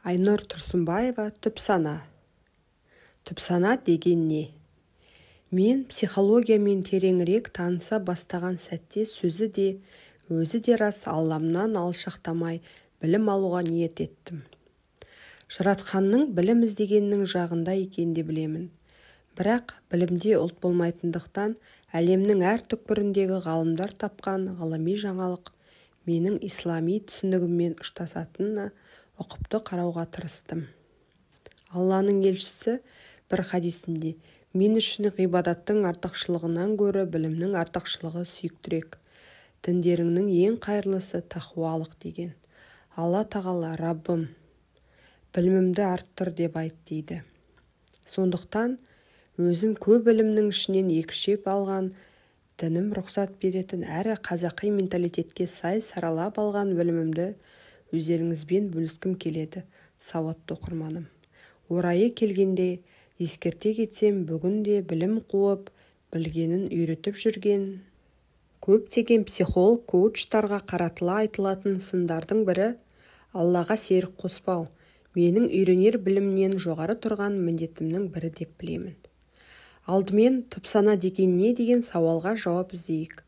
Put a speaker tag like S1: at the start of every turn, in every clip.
S1: Айнұр Тұрсынбаева. Түпсана. Түпсана деген не? Мен психологиямен тереңірек таныса бастаған сәтте сөзі де, өзі де рас Алламнан алшақтамай білім алуға ниет еттім. Жаратқанның білім іздегеннің жағында екенін де білемін. Бірақ білімде ұлт болмайтындықтан, әлемнің әр түкпіріндегі ғалымдар тапқан ғылыми жаңалық менің ислами түсінігіммен ұштасатынына ұқыпты қарауға тырыстым. Алланың елшісі бір хадисінде: «Мен үшін ғибадаттың артықшылығынан гөрі білімнің артықшылығы сүйіктірек. Діндеріңнің ең қайырлысы – тақуалық», – деген. Алла тағала: «Раббым, білімімді арттыр деп айт», – дейді. Сондықтан өзім көп ілімнің ішінен екшеп алған, дінім рұқсат беретін әрі қазақи менталитетке сай саралап алған білімімді өздеріңізбен бөліскім келеді, сауатты оқырманым. Орайы келгенде ескерте кетсем, бүгінде білім қуып, білгенін үйретіп жүрген көптеген психолог, коучтарға қаратыла айтылатын сындардың бірі – Аллаға серік қоспау менің үйренер білімнен жоғары тұрған міндетімнің бірі деп білемін. Алдымен түпсана деген не деген сауалға жауап іздейік.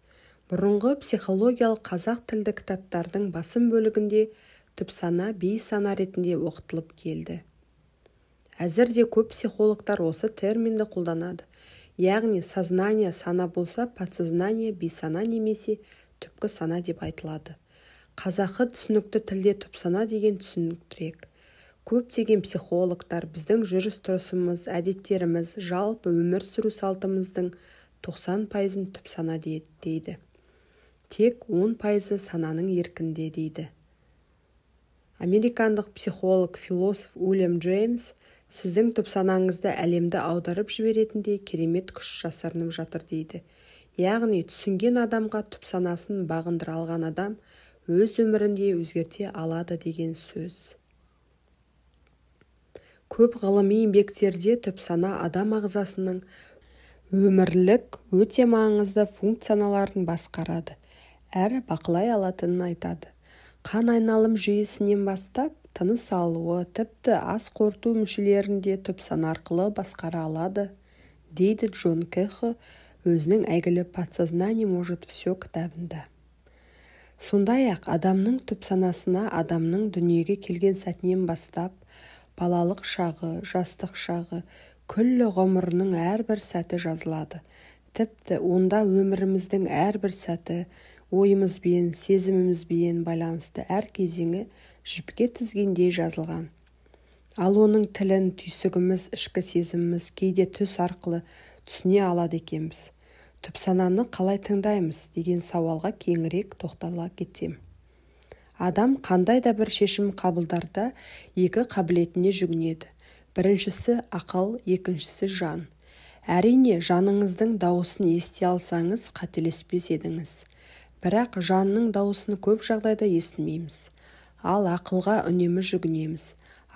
S1: Бұрынғы психологиялық қазақ тілді кітаптардың басым бөлігінде түпсана бейсана ретінде оқытылып келді. Әзір де көп психологтар осы терминді қолданады. Яғни сознание сана болса, подсознание бейсана немесе түпкі сана деп айтылады. Қазақы түсінікті тілде түпсана деген түсініктірек. Көптеген психологтар біздің жүріс-тұрысымыз, әдеттеріміз, жалпы өмір сүру салтымыздың 90 пайызын түпсана дейді. Тек 10 пайызы сананың еркінде дейді. Американдық психолог, философ Уильям Джеймс: «Сіздің түпсанаңызда әлемді аударып жіберетіндей керемет күш жасырынып жатыр», – дейді. Яғни түсінген адамға, түпсанасын бағындыра алған адам өз өмірін де өзгерте алады деген сөз. Көп ғылыми еңбектерде түпсана адам ағзасының өмірлік өте маңызды функцияларын басқарады әрі бақылай алатынын айтады. Қан айналым жүйесінен бастап, тыныс алуы, тіпті ас қорыту мүшелерін де түпсана арқылы басқара алады, дейді Джон Кехо өзінің әйгілі «Подсознание может все» кітабында. Сондай-ақ адамның түпсанасына адамның дүниеге келген сәтінен бастап балалық шағы, жастық шағы, күллі ғұмырының әрбір сәті жазылады. Тіпті онда өміріміздің әрбір сәті, ойымызбен, сезімімізбен байланысты әр кезеңі жіпке тізгендей жазылған. Ал оның тілін түйсігіміз, ішкі сезіміміз, кейде түс арқылы түсіне алады екенбіз. Түпсананы қалай тыңдаймыз деген сауалға кеңірек тоқтала кетсем. Адам қандай да бір шешім қабылдарда екі қабілетіне жүгінеді. Біріншісі – ақыл, екіншісі – жан. Әрине, жаныңыздың дауысын ести алсаңыз, қателеспес едіңіз. Бірақ жанның дауысын көп жағдайда естімейміз. Ал ақылға үнемі жүгінеміз.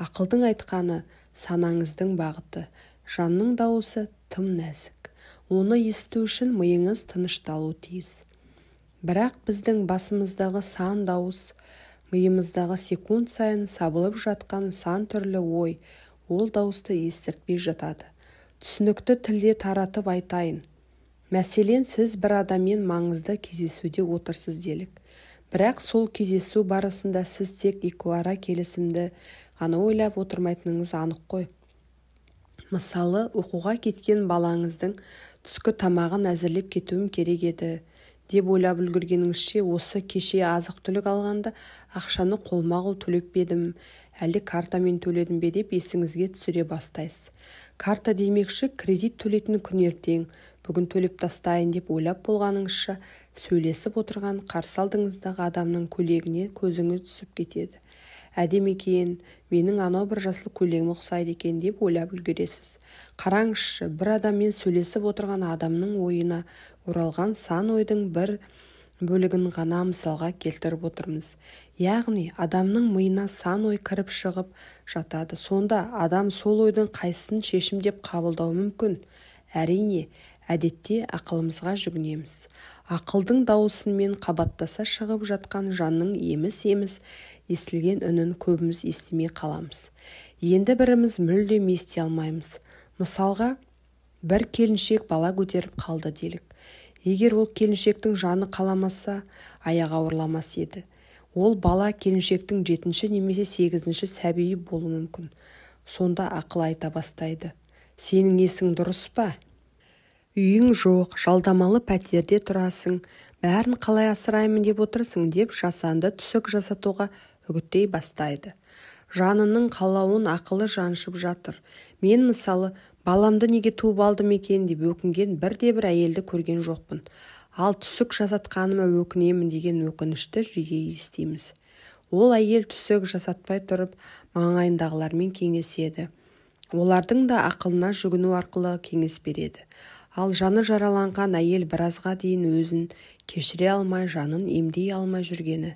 S1: Ақылдың айтқаны – санаңыздың бағыты. Жанның дауысы тым нәзік. Оны есту үшін миыңыз тынышталуы тиіс. Бірақ біздің басымыздағы сан дауыс, миымыздағы секунд сайын сабылып жатқан сан түрлі ой ол дауысты естіртпей жатады. Түсінікті тілде таратып айтайын. Мәселен, сіз бір адаммен маңызды кездесуде отырсыз делік. Бірақ сол кездесу барысында сіз тек екеуара келісімді ғана ойлап отырмайтыныңыз анық қой. Мысалы, оқуға кеткен балаңыздың түскі тамағын әзірлеп кетуім керек еді деп ойлап үлгергеніңізше, осы кеше азық-түлік алғанда ақшаны қолма-қол төлеп пе едім, әлде картамен төледім бе деп есіңізге түсіре бастайсыз. Карта демекші, кредит төлейтін күн ертең, бүгін төлеп тастайын деп ойлап болғаныңызша, сөйлесіп отырған қарсы алдыңыздағы адамның көйлегіне көзіңіз түсіп кетеді. Әдемі екен, менің анау бір жасыл көйлегіме ұқсайды екен деп ойлап үлгересіз. Қараңызшы, бір адаммен сөйлесіп отырған адамның ойына оралған сан ойдың бір бөлігін ғана мысалға келтіріп отырмыз. Яғни адамның миына сан ой кіріп-шығып жатады. Сонда адам сол ойдың қайсысын шешім деп қабылдауы мүмкін? Әрине, әдетте ақылымызға жүгінеміз. Ақылдың дауысымен қабаттаса шығып жатқан жанның еміс-еміс естілген үнін көбіміз естімей қаламыз. Енді біріміз мүлдем ести алмаймыз. Мысалға, бір келіншек бала көтеріп қалды делік. Егер ол келіншектің жаны қаламаса, аяғы ауырламас еді. Ол бала келіншектің 7-ші немесе 8-ші сәбиі болуы мүмкін. Сонда ақыл айта бастайды. Сенің есің дұрыс па? Үйің жоқ, жалдамалы пәтерде тұрасың, бәрін қалай асыраймын деп отырсың деп жасанды түсік жасатуға үгіттей бастайды. Жанының қалауын ақылы жаншып жатыр. Мен мысалы, баламды неге туып алдым екен деп өкінген бірде-бір әйелді көрген жоқпын. Ал түсік жасатқаныма өкінемін деген өкінішті жиі естиміз. Ол әйел түсік жасатпай тұрып, маңайындағылармен кеңеседі. Олардың да ақылына жүгіну арқылы кеңес береді. Ал жаны жараланған әйел біразға дейін өзін кешіре алмай, жанын емдей алмай жүргені.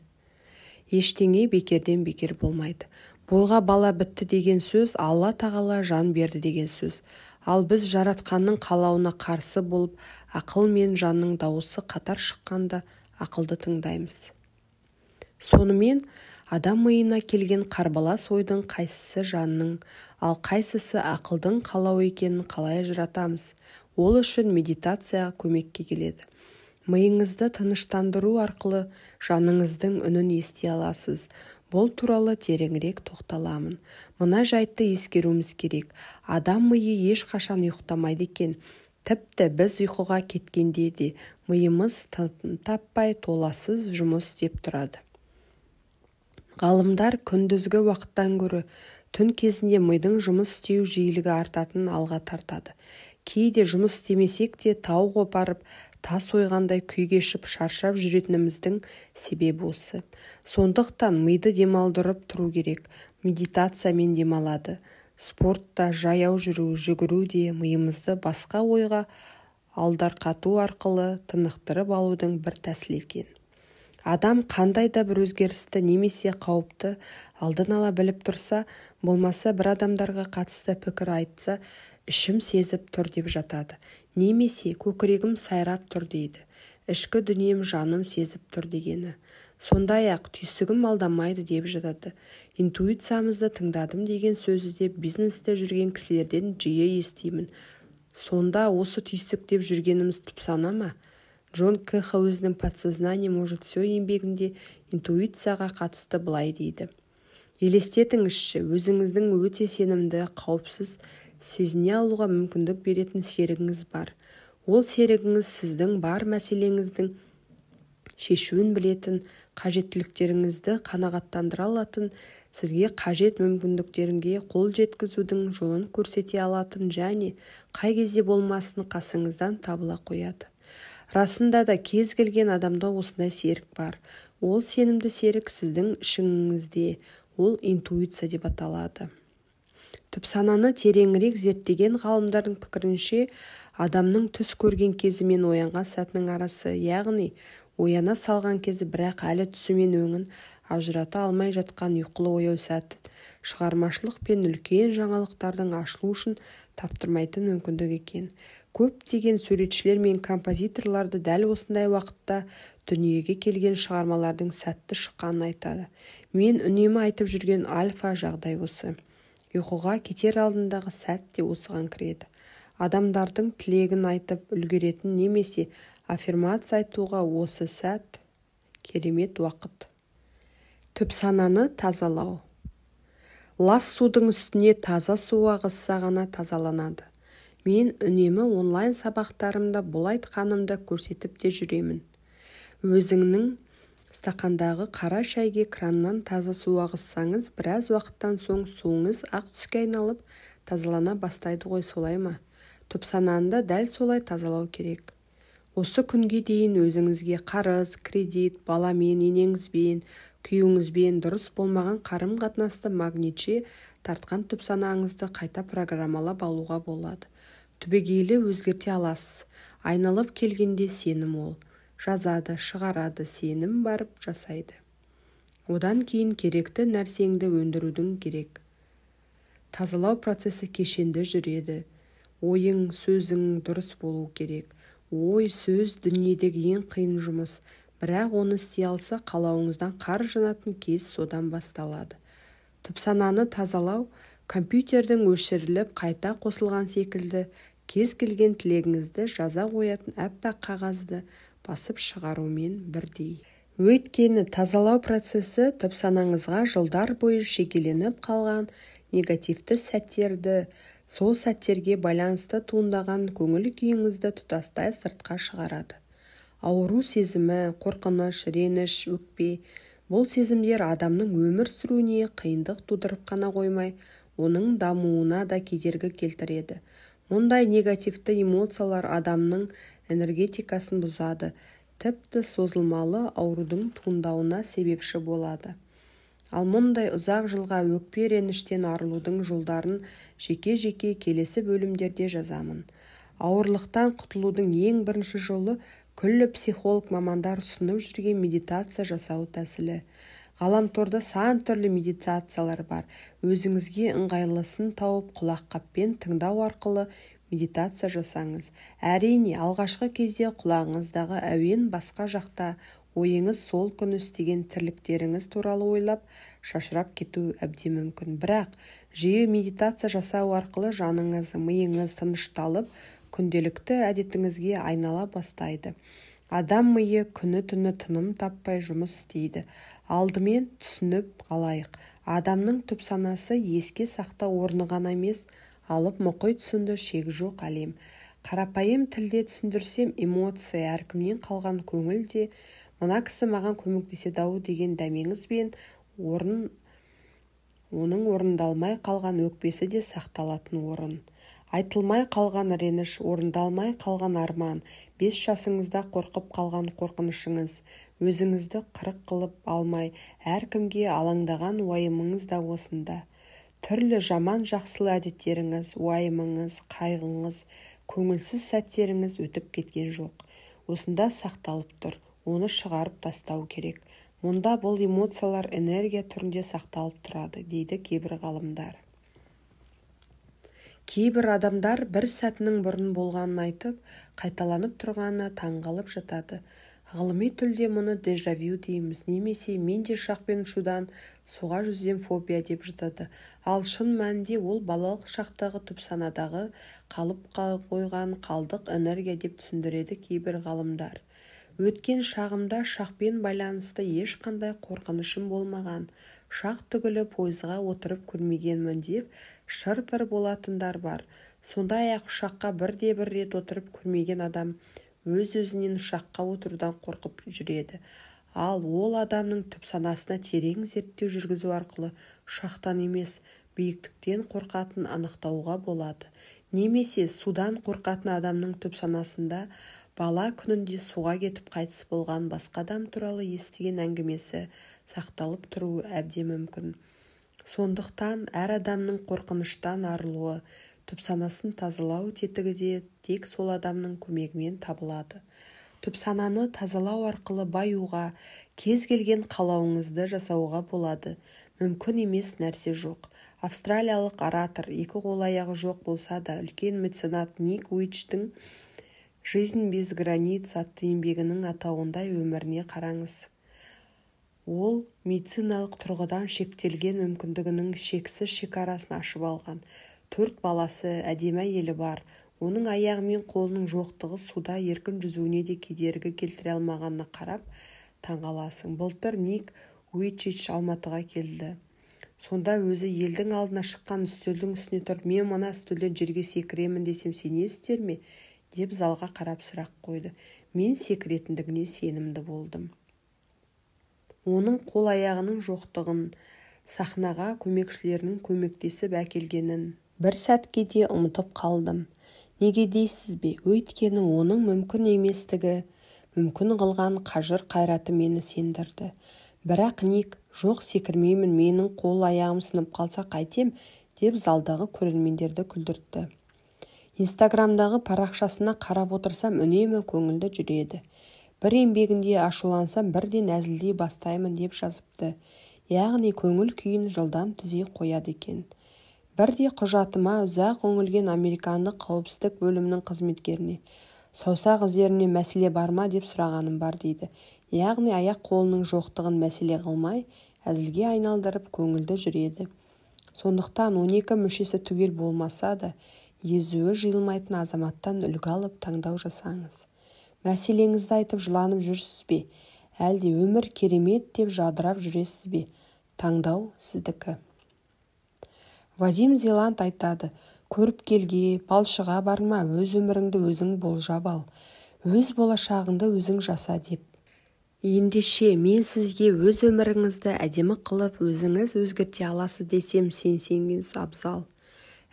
S1: Ештеңе бекерден бекер болмайды. Бойға бала бітті деген сөз, Алла тағала жан берді деген сөз. Ал біз жаратқанның қалауына қарсы болып, ақыл мен жанның дауысы қатар шыққанда ақылды тыңдаймыз. Сонымен, адам миына келген қарбалас ойдың қайсысы жанның, ал қайсысы ақылдың қалауы екенін қалай ажыратамыз? Ол үшін медитация көмекке келеді. Миыңызды тыныштандыру арқылы жаныңыздың үнін ести аласыз. Бұл туралы тереңірек тоқталамын. Мына жайтты ескеруіміз керек. Адам миы ешқашан ұйықтамайды екен. Тіпті біз ұйқыға кеткенде де миымыз тыным таппай толассыз жұмыс істеп тұрады. Ғалымдар күндізгі уақыттан гөрі түн кезінде мидың жұмыс істеу жиілігі артатынын алға тартады. Кейде жұмыс істемесек те тау қопарып, тас ойғандай күй кешіп шаршап жүретініміздің себебі осы. Сондықтан миды демалдырып тұру керек. Медитациямен демалады. Спортта жаяу жүру, жүгіру де миымызды басқа ойға алдарқату арқылы тынықтырып алудың бір тәсілі екен. Адам қандай да бір өзгерісті немесе қауіпті алдын ала біліп тұрса, болмаса бір адамдарға қатысты пікір айтса, ішім сезіп тұр деп жатады. Немесе көкірегім сайрап тұр дейді. Ішкі дүнием жаным сезіп тұр дегені. Сондай-ақ түйсігім алдамайды деп жатады. Интуициямызды тыңдадым деген сөзді де бизнесте жүрген кісілерден жиі естимін. Сонда осы түйсік деп жүргеніміз түпсана ма? Джон Кехо өзінің «Подсознание может все» еңбегінде интуицияға қатысты былай дейді. Елестетіңізші, өзіңіздің өте сенімді, қауіпсіз сезіне алуға мүмкіндік беретін серігіңіз бар. Ол серігіңіз сіздің бар мәселеңіздің шешуін білетін, қажеттіліктеріңізді қанағаттандыра алатын, сізге қажет мүмкіндіктерге қол жеткізудің жолын көрсете алатын және қай кезде болмасын қасыңыздан табыла қояды. Расында да кез келген адамда осындай серік бар. Ол сенімді серік сіздің ішіңізде, ол интуиция деп аталады. Түпсананы тереңірек зерттеген ғалымдардың пікірінше, адамның түс көрген кезі мен оянған сәтінің арасы, яғни ояна салған кезі, бірақ әлі түсі мен өңін ажырата алмай жатқан ұйқылы ояу сәт, шығармашылық пен үлкен жаңалықтардың ашылу үшін таптырмайтын мүмкіндік екен. Көптеген суретшілер мен композиторларды дәл осындай уақытта дүниеге келген шығармалардың сәтті шыққанын айтады. Мен үнемі айтып жүрген альфа жағдай осы. Ұйқыға кетер алдындағы сәт те осыған кіреді. Адамдардың тілегін айтып үлгеретін немесе аффирмация айтуға осы сәт керемет уақыт. Түпсананы тазалау. Лас судың үстіне таза су ағызса ғана тазаланады. Мен үнемі онлайн сабақтарымда бұл айтқанымды көрсетіп те жүремін. Өзіңнің стақандағы қара шайге краннан таза су ағызсаңыз, біраз уақыттан соң суыңыз ақ түске айналып, тазалана бастайды ғой, солай ма? Түпсананы да дәл солай тазалау керек. Осы күнге дейін өзіңізге қарыз, кредит, баламен, енеңізбен, күйеуіңізбен дұрыс болмаған қарым-қатынасты магнитше тартқан түпсанаңызды қайта программалап алуға болады. Түбегейлі өзгерте аласыз. Айналып келгенде сенім ол. Жазады, шығарады, сенім барып жасайды. Одан кейін керекті нәрсеңді өндірудің керек. Тазалау процесі кешенді жүреді. Ойың, сөзің дұрыс болу керек. Ой, сөз дүниедегі ең қиын жұмыс. Бірақ оны істей алса, қалауыңыздан қар жанатын кез содан басталады. Түпсананы тазалау компьютердің өшіріліп, қайта қосылған секілді кез келген тілегіңізді жаза қоятын аппақ қағазды басып шығарумен бірдей. Өйткені тазалау процесі түпсанаңызға жылдар бойы шегеленіп қалған негативті сәттерді, сол сәттерге байланысты туындаған көңіл-күйіңізді тұтастай сыртқа шығарады. Ауру сезімі, қорқыныш, реніш, өкпе – бұл сезімдер адамның өмір сүруіне қиындық тудырып қана қоймай, оның дамуына да кедергі келтіреді. Мұндай негативті эмоциялар адамның энергетикасын бұзады, тіпті созылмалы аурудың туындауына себепші болады. Ал мұндай ұзақ жылға өкпе-реніштен арылудың жолдарын жеке-жеке келесі бөлімдерде жазамын. Ауырлықтан құтылудың ең бірінші жолы күллі психолог мамандар ұсынып жүрген медитация жасау тәсілі. Ғаламторда сан түрлі медитациялар бар. Өзіңізге ыңғайлысын тауып, құлаққаппен тыңдау арқылы медитация жасаңыз. Әрине, алғашқы кезде құлағыңыздағы әуен басқа жақта, ойыңыз сол күні істеген тірліктеріңіз туралы ойлап, шашырап кетуі әбден мүмкін. Бірақ жиі медитация жасау арқылы жаныңыз, миыңыз тынышталып, күнделікті әдетіңізге айнала бастайды. Адам миы күні-түні тыным таппай жұмыс істейді. Алдымен түсініп алайық. Адамның түпсанасы еске сақтау орны ғана емес, алып мұхит сынды шегі жоқ әлем. Қарапайым тілде түсіндірсем, эмоция әркімнен қалған көңіл де, мына кісі маған көмектеседі-ау деген дәмеңіз бен оның орындалмай қалған өкпесі де сақталатын орын. Айтылмай қалған реніш, орындалмай қалған арман, 5 жасыңызда қорқып қалған қорқынышыңыз, өзіңізді қырық қылып алмай, әркімге алаңдаған уайымыңыз да осында. Түрлі жаман-жақсылы әдеттеріңіз, уайымыңыз, қайғыңыз, көңілсіз сәттеріңіз өтіп кеткен жоқ. Осында сақталып тұр, оны шығарып тастау керек. Мұнда бұл эмоциялар энергия түрінде сақталып тұрады, дейді кейбір ғалымдар. Кейбір адамдар бір сәтінің бұрын болғанын айтып, қайталанып тұрғанына таңғалып жатады. Ғылыми тілде мұны дежавю дейміз, немесе мен де ұшақпен ұшудан, суға жүзуден фобия деп жатады. Ал шын мәнінде ол балалық шақтағы түпсанадағы қалып қойған қалдық энергия деп түсіндіреді кейбір ғалымдар. Өткен шағымда ұшақпен байланысты ешқандай қорқынышым болмаған, ұшақ түгілі пойызға отырып көрмегенмін деп шыр-пыр болатындар бар. Сондай-ақ ұшаққа бірде-бір рет отырып көрмеген адам өз-өзінен ұшаққа отырудан қорқып жүреді. Ал ол адамның түпсанасына терең зерттеу жүргізу арқылы ұшақтан емес, биіктіктен қорқатынын анықтауға болады. Немесе судан қорқатын адамның түпсанасында бала күнінде суға кетіп қайтыс болған басқа адам туралы естіген әңгімесі сақталып тұруы әбден мүмкін. Сондықтан әр адамның қорқыныштан арылуы, түпсанасын тазалау тетігі де тек сол адамның көмегімен табылады. Түпсананы тазалау арқылы баюға, кез келген қалауыңызды жасауға болады. Мүмкін емес нәрсе жоқ. Австралиялық оратор, екі қол аяғы жоқ болса да, үлкен меценат Ник Вуйчичтің «Жизнь без границ» атты еңбегінің атауындай өміріне қараңыз. Ол медициналық тұрғыдан шектелген мүмкіндігінің шексіз шекарасын ашып алған. 4 баласы, әдемі әйелі бар. Оның аяғы мен қолының жоқтығы суда еркін жүзуіне де кедергі келтіре алмағанына қарап таңғаласың. Былтыр Ник Вуйчич Алматыға келді. Сонда өзі елдің алдына шыққан үстелдің үстіне тұрып, мен мына үстелден жерге секіремін десем сенесіздер ме? Деп залға қарап сұрақ қойды. Мен секіретіндігіне сенімді болдым. Оның қол аяғының жоқтығын, сахнаға көмекшілерінің көмектесіп әкелгенін бір сәтке де ұмытып қалдым. Неге дейсіз бе? Өйткені оның мүмкін еместігі, мүмкін қылған қажыр қайраты мені сендірді. Бірақ Ник, жоқ секірмеймін, менің қол аяғым сынып қалса қайтем, деп залдағы көрермендерді күлдіртті. Инстаграмдағы парақшасына қарап отырсам, үнемі көңілді жүреді. Бір еңбегінде ашулансам, бірден әзілдей бастаймын деп жазыпты. Яғни көңіл күйін жылдам түзей қояды екен. Бірде құжатыма ұзақ үңілген американдық қауіпсіздік бөлімінің қызметкеріне Саусақ іздерімнен мәселе бар ма деп сұрағаным бар дейді. Яғни аяқ-қолының жоқтығын мәселе қылмай, әзілге айналдырып, көңілді жүреді. Сондықтан 12 мүшесі түгел болмаса да, езуі жиылмайтын азаматтан үлгі алып таңдау жасаңыз. Мәселеңізді айтып жыланып жүрсіз бе, әлде өмір керемет деп жадырап жүресіз бе? Таңдау сіздікі. Вадим Зеланд айтады: көріпкелге, балшыға барма, өз өміріңді өзің болжап ал, өз болашағыңды өзің жаса деп. Ендеше, мен сізге өз өміріңізді әдемі қылып өзіңіз өзгерте аласыз десем, сенсеңіз абзал.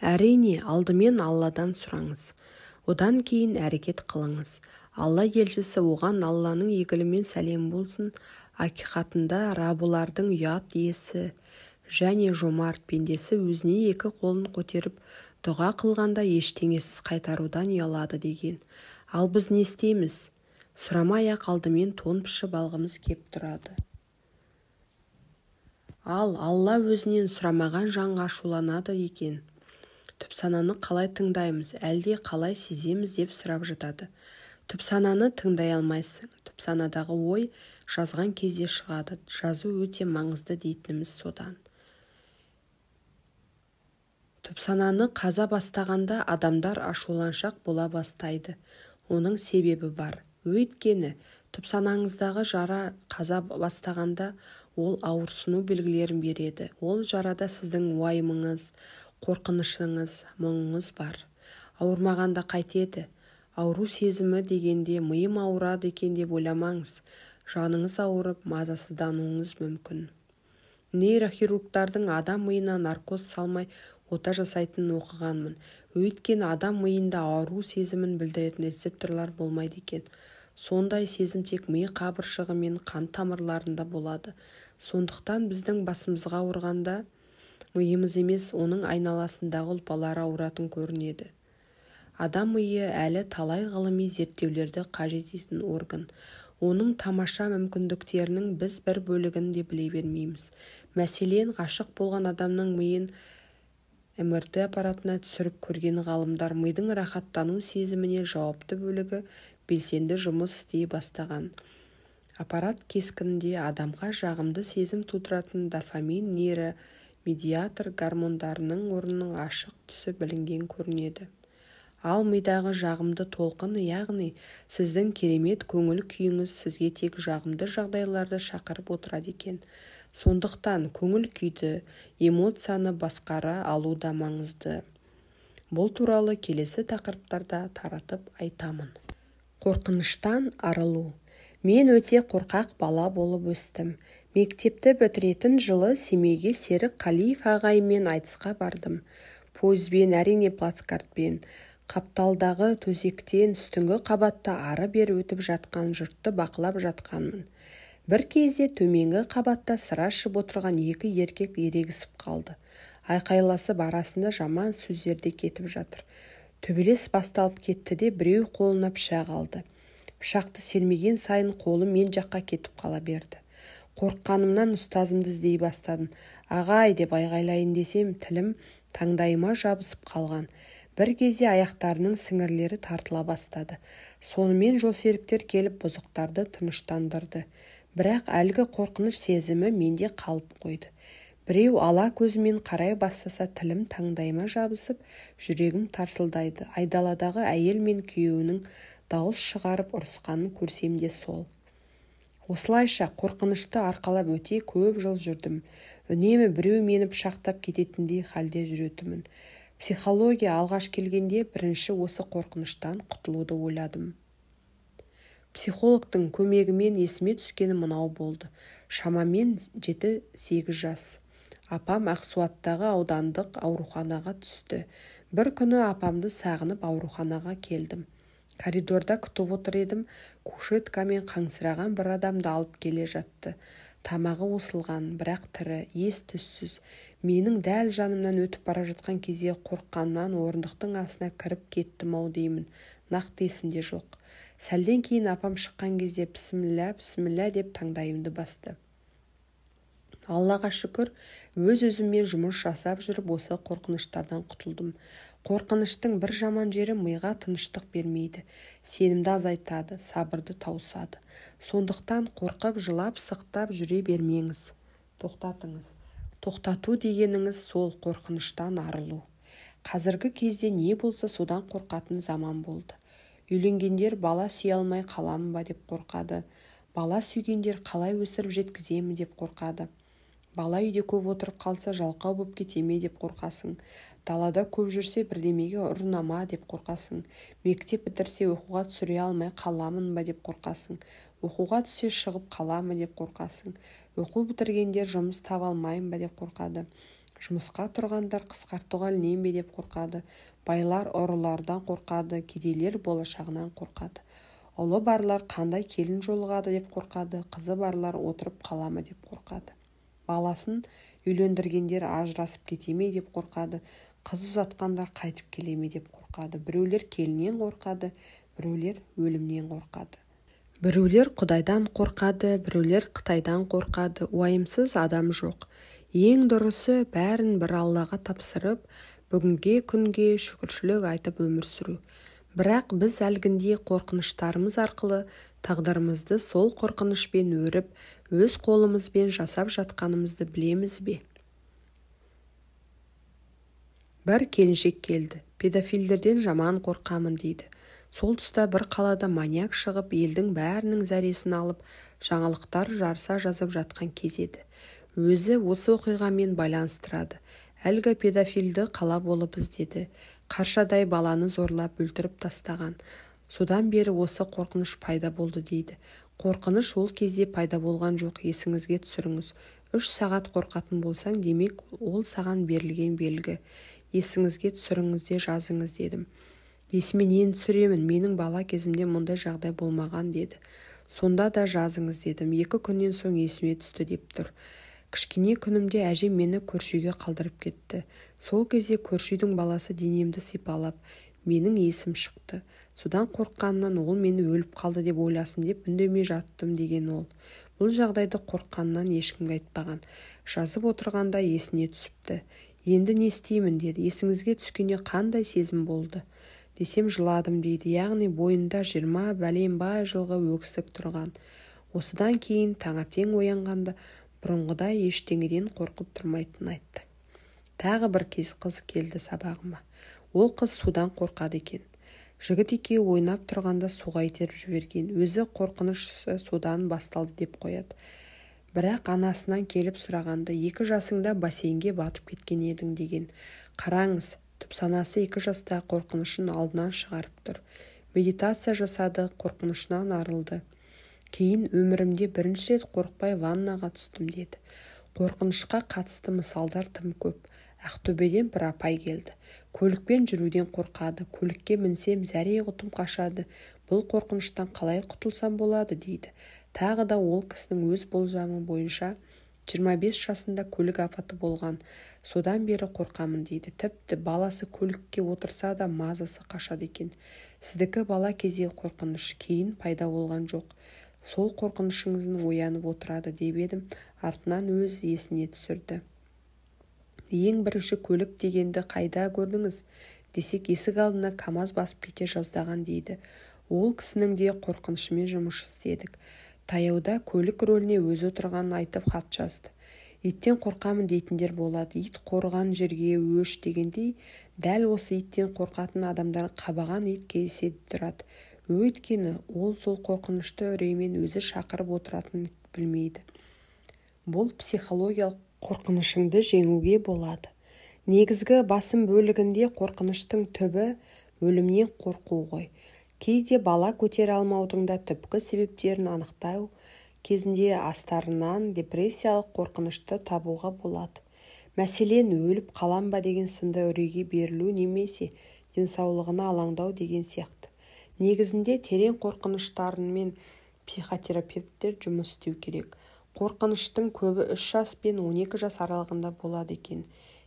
S1: Әрине, алдымен Алладан сұраңыз. Одан кейін әрекет қылыңыз. Алла елшісі, оған Алланың игілігі мен сәлемі болсын, ақиқатында раббылардың ұят иесі және жомарт пендесі өзіне екі қолын көтеріп дұға қылғанда ештеңесіз қайтарудан ұялады деген. Ал біз не істейміз? Сұрамай-ақ алдымен тон пішіп алғымыз кеп тұрады. Ал Алла өзінен сұрамаған жанға ашуланады екен. Түпсананы қалай тыңдаймыз, әлде қалай сеземіз деп сұрап жатады. Түпсананы тыңдай алмайсың. Түпсанадағы ой жазған кезде шығады. Жазу өте маңызды дейтініміз содан. Түпсананы қаза бастағанда адамдар ашуланшақ бола бастайды. Оның себебі бар. Өйткені түпсанаңыздағы жара қаза бастағанда ол ауырсыну белгілерін береді. Ол жарада сіздің уайымыңыз, қорқынышыңыз, мұңыңыз бар. Ауырмағанда қайтеді? Ауру сезімі дегенде миым ауырады екен деп ойламаңыз. Жаныңыз ауырып, мазасыздануыңыз мүмкін. Нейрохирургтардың адам миына наркоз салмай ота жасайтынын оқығанмын. Өйткені адам миында ауру сезімін білдіретін рецепторлар болмайды екен. Сондай сезім тек ми қабыршығы мен қан тамырларында болады. Сондықтан біздің басымызға ауырғанда миымыз емес, оның айналасындағы ұлпалары ауыратын көрінеді. Адам миы әлі талай ғылыми зерттеулерді қажет ететін орган. Оның тамаша мүмкіндіктерінің біз бір бөлігін де біле бермейміз. Мәселен, ғашық болған адамның миын МРТ аппаратына түсіріп көрген ғалымдар мидың рахаттану сезіміне жауапты бөлігі белсенді жұмыс істей бастаған. Аппарат кескінінде адамға жағымды сезім тудыратын дофамин нейромедиатор гормондарының орнының ашық түсі білінген көрінеді. Ал мидағы жағымды толқын, яғни сіздің керемет көңіл күйіңіз сізге тек жағымды жағдайларды шақырып отырады екен. Сондықтан көңіл күйді, эмоцияны басқара алу да маңызды. Бұл туралы келесі тақырыптарда таратып айтамын. Қорқыныштан арылу. Мен өте қорқақ бала болып өстім. Мектепті бітіретін жылы Семейге Серік Қалиев ағаймен айтысқа бардым. Пойызбен, әрине плацкартпен. Қапталдағы төсектен үстіңгі қабатта ары-бері өтіп жатқан жұртты бақылап жатқанмын. Бір кезде төменгі қабатта сыра ішіп отырған екі еркек ерегісіп қалды. Айқайласып арасында жаман сөздер де кетіп жатыр. Төбелес басталып кетті де біреу қолына пышақ алды. Пышақты сермеген сайын қолы мен жаққа кетіп қала берді. Қорыққанымнан ұстазымды іздей бастадым. Ағай деп айғайлайын десем, тілім таңдайыма жабысып қалған. Бір кезде аяқтарының сіңірлері тартыла бастады. Сонымен жолсеріктер келіп бұзықтарды тыныштандырды. Бірақ әлгі қорқыныш сезімі менде қалып қойды. Біреу ала көзімен қарай бастаса, тілім таңдайыма жабысып, жүрегім тарсылдайды. Айдаладағы әйел мен күйеуінің дауыс шығарып ұрысқанын көрсем де сол. Осылайша қорқынышты арқалап өте көп жыл жүрдім. Үнемі біреу мені пышақтап кететіндей халде жүретінмін. Психология алғаш келгенде бірінші осы қорқыныштан құтылуды ойладым. Психологтың көмегімен есіме түскені мынау болды. Шамамен 7-8 жас. Апам Ақсуаттағы аудандық ауруханаға түсті. Бір күні апамды сағынып ауруханаға келдім. Коридорда күтіп отыр едім, кушеткамен қаңсыраған бір адамды алып келе жатты. Тамағы осылған, бірақ тірі, ес түссіз. Менің дәл жанымнан өтіп бара жатқан кезде қорыққаннан орындықтың астына кіріп кеттім-ау деймін. Нақты есімде жоқ. Сәлден кейін апам шыққан кезде пісміллә, пісміллә деп таңдайымды басты. Аллаға шүкір, өз-өзіммен жұмыс жасап жүріп осы қорқыныштардан құтылдым. Қорқыныштың бір жаман жері миға тыныштық бермейді, сенімді азайтады, сабырды тауысады. Сондықтан қорқып, жылап-сықтап жүре бермеңіз. Тоқтатыңыз. Тоқтату дегеніңіз сол қорқыныштан арылу. Қазіргі кезде не болса содан қорқатын заман болды. Үйленгендер бала сүйе алмай қаламын ба деп қорқады. Бала сүйгендер қалай өсіріп жеткіземін деп қорқады. Бала үйде көп отырып қалса жалқау боп кете ме деп қорқасың. Далада көп жүрсе бірдемеге ұрына ма деп қорқасың. Мектеп бітірсе оқуға түсіре алмай қаламын ба деп қорқасың. Оқуға түссе шығып қала ма деп қорқасың. Оқу бітіргендер жұмыс таба алмаймын ба деп қорқады. Жұмысқа тұрғандар қысқартуға ілінем бе деп қорқады. Байлар ұрылардан қорқады, кедейлер болашағынан қорқады. Ұлы барлар қандай келін жолығады деп қорқады, қызы барлар отырып қала ма деп қорқады. Баласын үйлендіргендер ажырасып кете ме деп қорқады, қыз ұзатқандар қайтып келе ме деп қорқады. Біреулер келіннен қорқады, біреулер өлімнен қорқады. Біреулер Құдайдан қорқады, біреулер Қытайдан қорқады. Уайымсыз адам жоқ. Ең дұрысы бәрін бір Аллаға тапсырып, бүгінге күнге шүкіршілік айтып өмір сүру. Бірақ біз әлгіндей қорқыныштарымыз арқылы тағдырымызды сол қорқынышпен өріп, өз қолымызбен жасап жатқанымызды білеміз бе? Бір келіншек келді. Педофилдерден жаман қорқамын дейді. Сол тұста бір қалада маньяк шығып, елдің бәрінің зәресін алып, жаңалықтар жарыса жазып жатқан кез еді. Өзі осы оқиғамен байланыстырады. Әлгі педофилді қала болып іздеді. Қаршадай баланы зорлап өлтіріп тастаған. Содан бері осы қорқыныш пайда болды дейді. Қорқыныш ол кезде пайда болған жоқ, есіңізге түсіріңіз. 3 сағат қорқатын болсаң, демек ол саған берілген белгі. Есіңізге түсіріңіз де жазыңыз дедім. Есіме нені түсіремін, менің бала кезімде мұндай жағдай болмаған деді. Сонда да жазыңыз дедім. 2 күннен соң есіме түсті деп тұр. Кішкене күнімде әжем мені көрші үйге қалдырып кетті. Сол кезде көрші үйдің баласы денемді сипалап, менің есім шықты. Содан қорыққанымнан ол мені өліп қалды деп ойласын деп үндемей жаттым деген ол. Бұл жағдайды қорыққанынан ешкімге айтпаған. Жазып отырғанда есіне түсіпті. Енді не істеймін деді. Есіңізге түскенде қандай сезім болды? Десем жыладым дейді. Яғни бойында 20 бәленбай жылғы өксік тұрған. Осыдан кейін таңертең оянғанда бұрынғыдай ештеңеден қорқып тұрмайтынын айтты. Тағы бір кез қыз келді сабағыма. Ол қыз судан қорқады екен. Жігіт екеуі ойнап тұрғанда суға итеріп жіберген. Өзі қорқыныш судан басталды деп қояды. Бірақ анасынан келіп сұрағанда 2 жасыңда бассейнге батып кеткен едің деген. Қараңыз, түпсанасы 2 жастағы қорқынышын алдынан шығарып тұр. Медитация жасады, қорқынышынан арылды. Кейін өмірімде бірінші рет қорықпай ваннаға түстім деді. Қорқынышқа қатысты мысалдар тым көп. Ақтөбеден бір апай келді. Көлікпен жүруден қорқады. Көлікке мінсем зәре құтым қашады. Бұл қорқыныштан қалай құтылсам болады дейді. Тағы да ол кісінің өз болжамы бойынша 25 жасында көлік апаты болған. Содан бері қорқамын дейді. Тіпті баласы көлікке отырса да мазасы қашады екен. Сіздікі бала кездегі қорқыныш кейін пайда болған жоқ. Сол қорқынышыңыздың оянып отырады деп едім, артынан өз есіне түсірді. Ең бірінші көлік дегенді қайда көрдіңіз? Десек, есік алдына КАМАЗ басып кете жаздаған дейді. Ол кісінің де қорқынышымен жұмыс істедік. Таяуда көлік рөліне өзі отырғанын айтып хат жазды. Иттен қорқамын дейтіндер болады. Ит қорған жерге өш дегендей, дәл осы иттен қорқатын адамдар қабаған ит кездеседі тұрады. Өйткені ол сол қорқынышты үреймен өзі шақырып отыратынын білмейді. Бұл психологиялық қорқынышыңды жеңуге болады. Негізгі басым бөлігінде қорқыныштың түбі өлімнен қорқу ғой. Кейде бала көтере алмаудың да түпкі себептерін анықтау кезінде астарынан депрессиялық қорқынышты табуға болады. Мәселен, өліп қалам ба деген сынды үрейге берілу немесе денсаулығына алаңдау деген сияқты. Негізінде терең қорқыныштарымен психотерапевттер жұмыс істеу керек. Қорқыныштың көбі 3 жас пен 12 жас аралығында болады екен.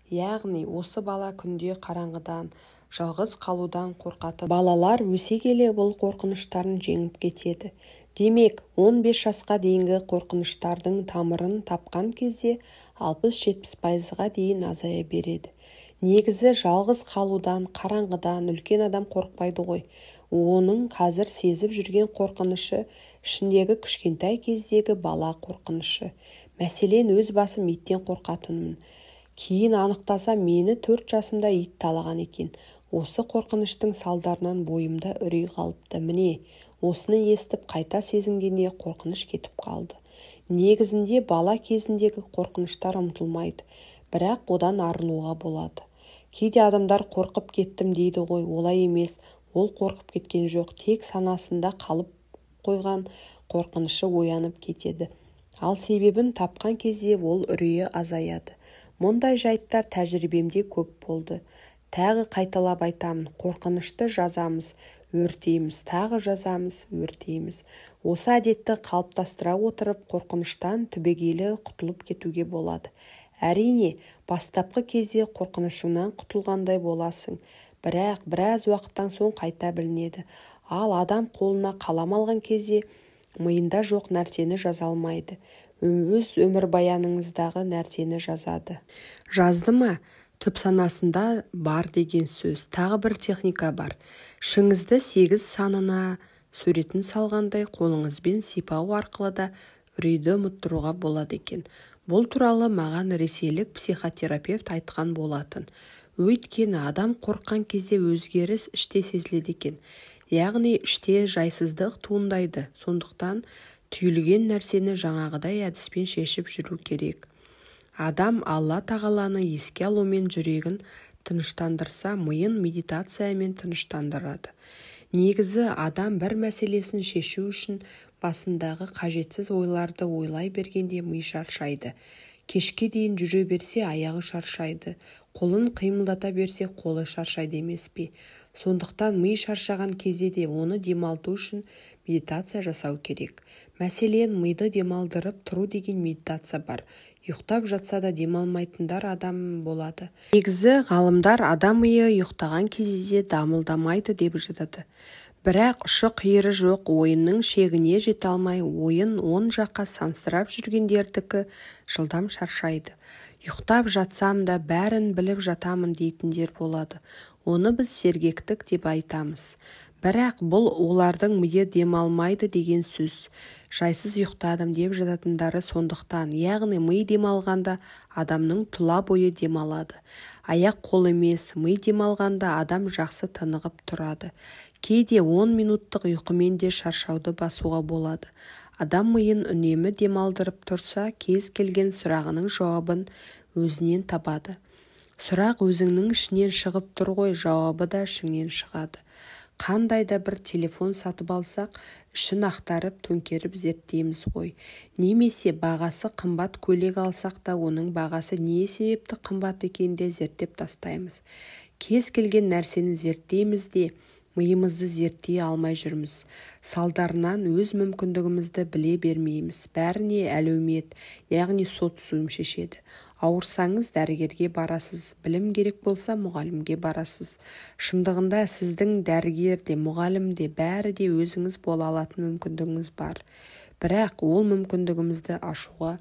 S1: Яғни осы бала күнде қараңғыдан, жалғыз қалудан қорқатын балалар өсе келе бұл қорқыныштарын жеңіп кетеді. Демек, 15 жасқа дейінгі қорқыныштардың тамырын тапқан кезде 60-70%-ға дейін азая береді. Негізі жалғыз қалудан, қараңғыдан үлкен адам қорықпайды ғой. Оның қазір сезіп жүрген қорқынышы ішіндегі кішкентай кездегі бала қорқынышы. Мәселен, өз басым иттен қорқатынмын. Кейін анықтасам, мені 4 жасымда ит талаған екен. Осы қорқыныштың салдарынан бойымда үрей қалыпты. Міне, осыны естіп, қайта сезінгенде қорқыныш кетіп қалды. Негізінде бала кезіндегі қорқыныштар ұмытылмайды, бірақ одан арылуға болады. Кейде адамдар қорқып кеттім дейді ғой, олай емес, ол қорқып кеткен жоқ, тек санасында қалып қойған қорқынышы оянып кетеді. Ал себебін тапқан кезде ол үрейі азаяды. Мұндай жайттар тәжірибемде көп болды. Тағы қайталап айтамын, қорқынышты жазамыз, өртейміз, тағы жазамыз, өртейміз. Осы әдетті қалыптастыра отырып, қорқыныштан түбегейлі құтылып кетуге болады. Әрине, бастапқы кезде қорқынышыңнан құтылғандай боласың, бірақ біраз уақыттан соң қайта білінеді. Ал адам қолына қалам алған кезде миында жоқ нәрсені жаза алмайды. Өз өмірбаяныңыздағы нәрсені жазады. Жазды ма? Түп санасында бар деген сөз. Тағы бір техника бар. Ішіңізді 8 санына суретін салғандай қолыңызбен сипау арқылы да үрейді ұмыттыруға болады екен. Бұл туралы маған ресейлік психотерапевт айтқан болатын. Өйткені адам қорыққан кезде өзгеріс іште сезіледі екен. Яғни іште жайсыздық туындайды. Сондықтан түйілген нәрсені жаңағыдай әдіспен шешіп жүру керек. Адам Алла тағаланы еске алумен жүрегін тыныштандырса, миын медитациямен тыныштандырады. Негізі адам бір мәселесін шешу үшін басындағы қажетсіз ойларды ойлай бергенде ми шаршайды. Кешке дейін жүре берсе аяғы шаршайды, қолын қимылдата берсе қолы шаршайды емес пе? Сондықтан ми шаршаған кезде де оны демалту үшін медитация жасау керек. Мәселен, миды демалдырып тұру деген медитация бар. Ұйықтап жатса да демалмайтындар адам болады. Негізі ғалымдар адам миы ұйықтаған кезде дамылдамайды деп жатады. Бірақ ұшы-қиыры жоқ ойынның шегіне жете алмай, ойын он жаққа сансырап жүргендердікі жылдам шаршайды. Ұйықтап жатсам да бәрін біліп жатамын дейтіндер болады. Оны біз сергектік деп айтамыз. Бірақ бұл олардың миы демалмайды деген сөз. Жайсыз ұйықтадым деп жататындары сондықтан, яғни ми демалғанда адамның тұла бойы демалады. Аяқ қол емес, ми демалғанда адам жақсы тынығып тұрады. Кейде 10 минуттық ұйқымен де шаршауды басуға болады. Адам миын үнемі демалдырып тұрса, кез келген сұрағының жауабын өзінен табады. Сұрақ өзіңнің ішінен шығып тұр ғой, жауабы да ішіңнен шығады. Қандай да бір телефон сатып алсақ, ішін ақтарып, төңкеріп зерттейміз ғой. Немесе бағасы қымбат көйлек алсақ та, оның бағасы не себепті қымбат екенін де зерттеп тастаймыз. Кез келген нәрсені зерттейміз де, миымызды зерттей алмай жүрміз. Салдарынан өз мүмкіндігімізді біле бермейміз. Бәріне әлеумет, яғни социум шешеді. Ауырсаңыз дәрігерге барасыз, білім керек болса мұғалімге барасыз. Шындығында сіздің дәрігер де, мұғалім де, бәрі де өзіңіз бола алатын мүмкіндігіңіз бар. Бірақ ол мүмкіндігімізді ашуға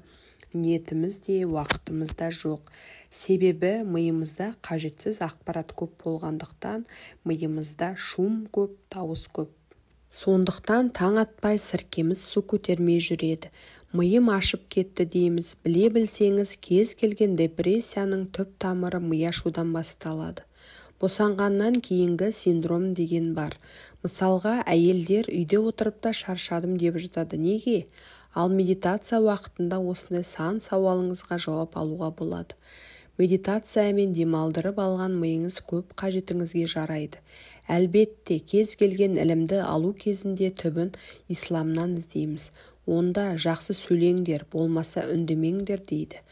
S1: ниетіміз де, уақытымыз да жоқ. Себебі миымызда қажетсіз ақпарат көп болғандықтан, миымызда шум көп, дауыс көп. Сондықтан таң атпай сіркеміз су көтермей жүреді. Миым ашып кетті дейміз. Біле білсеңіз, кез келген депрессияның түп тамыры ми ашудан басталады. Босанғаннан кейінгі синдром деген бар. Мысалға, әйелдер үйде отырып та шаршадым деп жатады. Неге? Ал медитация уақытында осындай сан сауалыңызға жауап алуға болады. Медитациямен демалдырып алған миыңыз көп қажетіңізге жарайды. Әлбетте, кез келген ілімді алу кезінде түбін исламнан іздейміз. Онда жақсы сөйлеңдер, болмаса үндемеңдер дейді.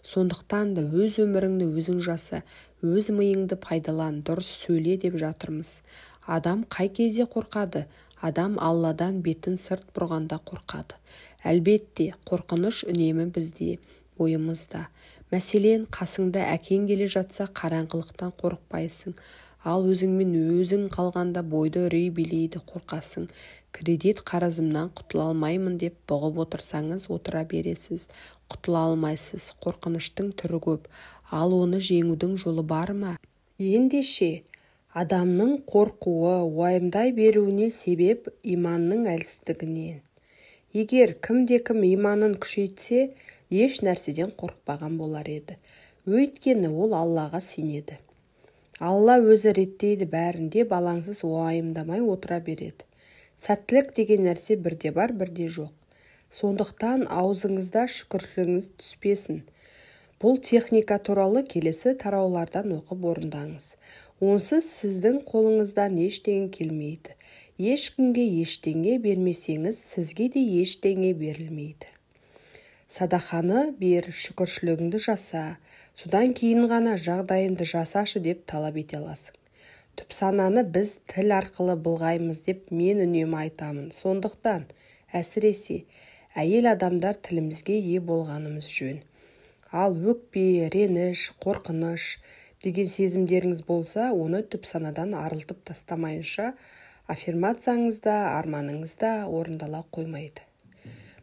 S1: Сондықтан да өз өміріңді өзің жаса, өз миыңды пайдалан, дұрыс сөйле деп жатырмыз. Адам қай кезде қорқады? Адам Алладан бетін сырт бұрғанда қорқады. Әлбетте, қорқыныш үнемі бізде, бойымызда. Мәселен, қасыңда әкең келе жатса, қараңғылықтан қорықпайсың. Ал өзіңмен өзің қалғанда бойды үрей билейді, қорқасың. Кредит қарызымнан құтыла алмаймын деп бұғып отырсаңыз, отыра бересіз, құтыла алмайсыз. Қорқыныштың түрі көп. Ал оны жеңудің жолы бар ма? Ендеше, адамның қорқуы, уайымдай беруіне себеп иманның әлсіздігінен. Егер кімде-кім иманын күшейтсе, еш нәрседен қорықпаған болар еді. Өйткені ол Аллаға сенеді. Алла өзі реттейді бәрін деп алаңсыз уайымдамай отыра береді. Сәттілік деген нәрсе бірде бар, бірде жоқ. Сондықтан аузыңызда шүкіршілігіңіз түспесін. Бұл техника туралы келесі тараулардан оқып орындаңыз. Онсыз сіздің қолыңыздан ештеңе келмейді. Ешкімге ештеңе бермесеңіз, сізге де ештеңе берілмейді. Садақаны бер, шүкіршілігіңді жаса, содан кейін ғана жағдайымды жасашы деп талап ете аласың. Түпсананы біз тіл арқылы былғаймыз деп мен үнемі айтамын. Сондықтан, әсіресе, әйел адамдар тілімізге ие болғанымыз жөн. Ал өкпе, реніш, қорқыныш деген сезімдеріңіз болса, оны түпсанадан арылтып тастамайынша аффирмацияңыз да, арманыңыз да орындала қоймайды.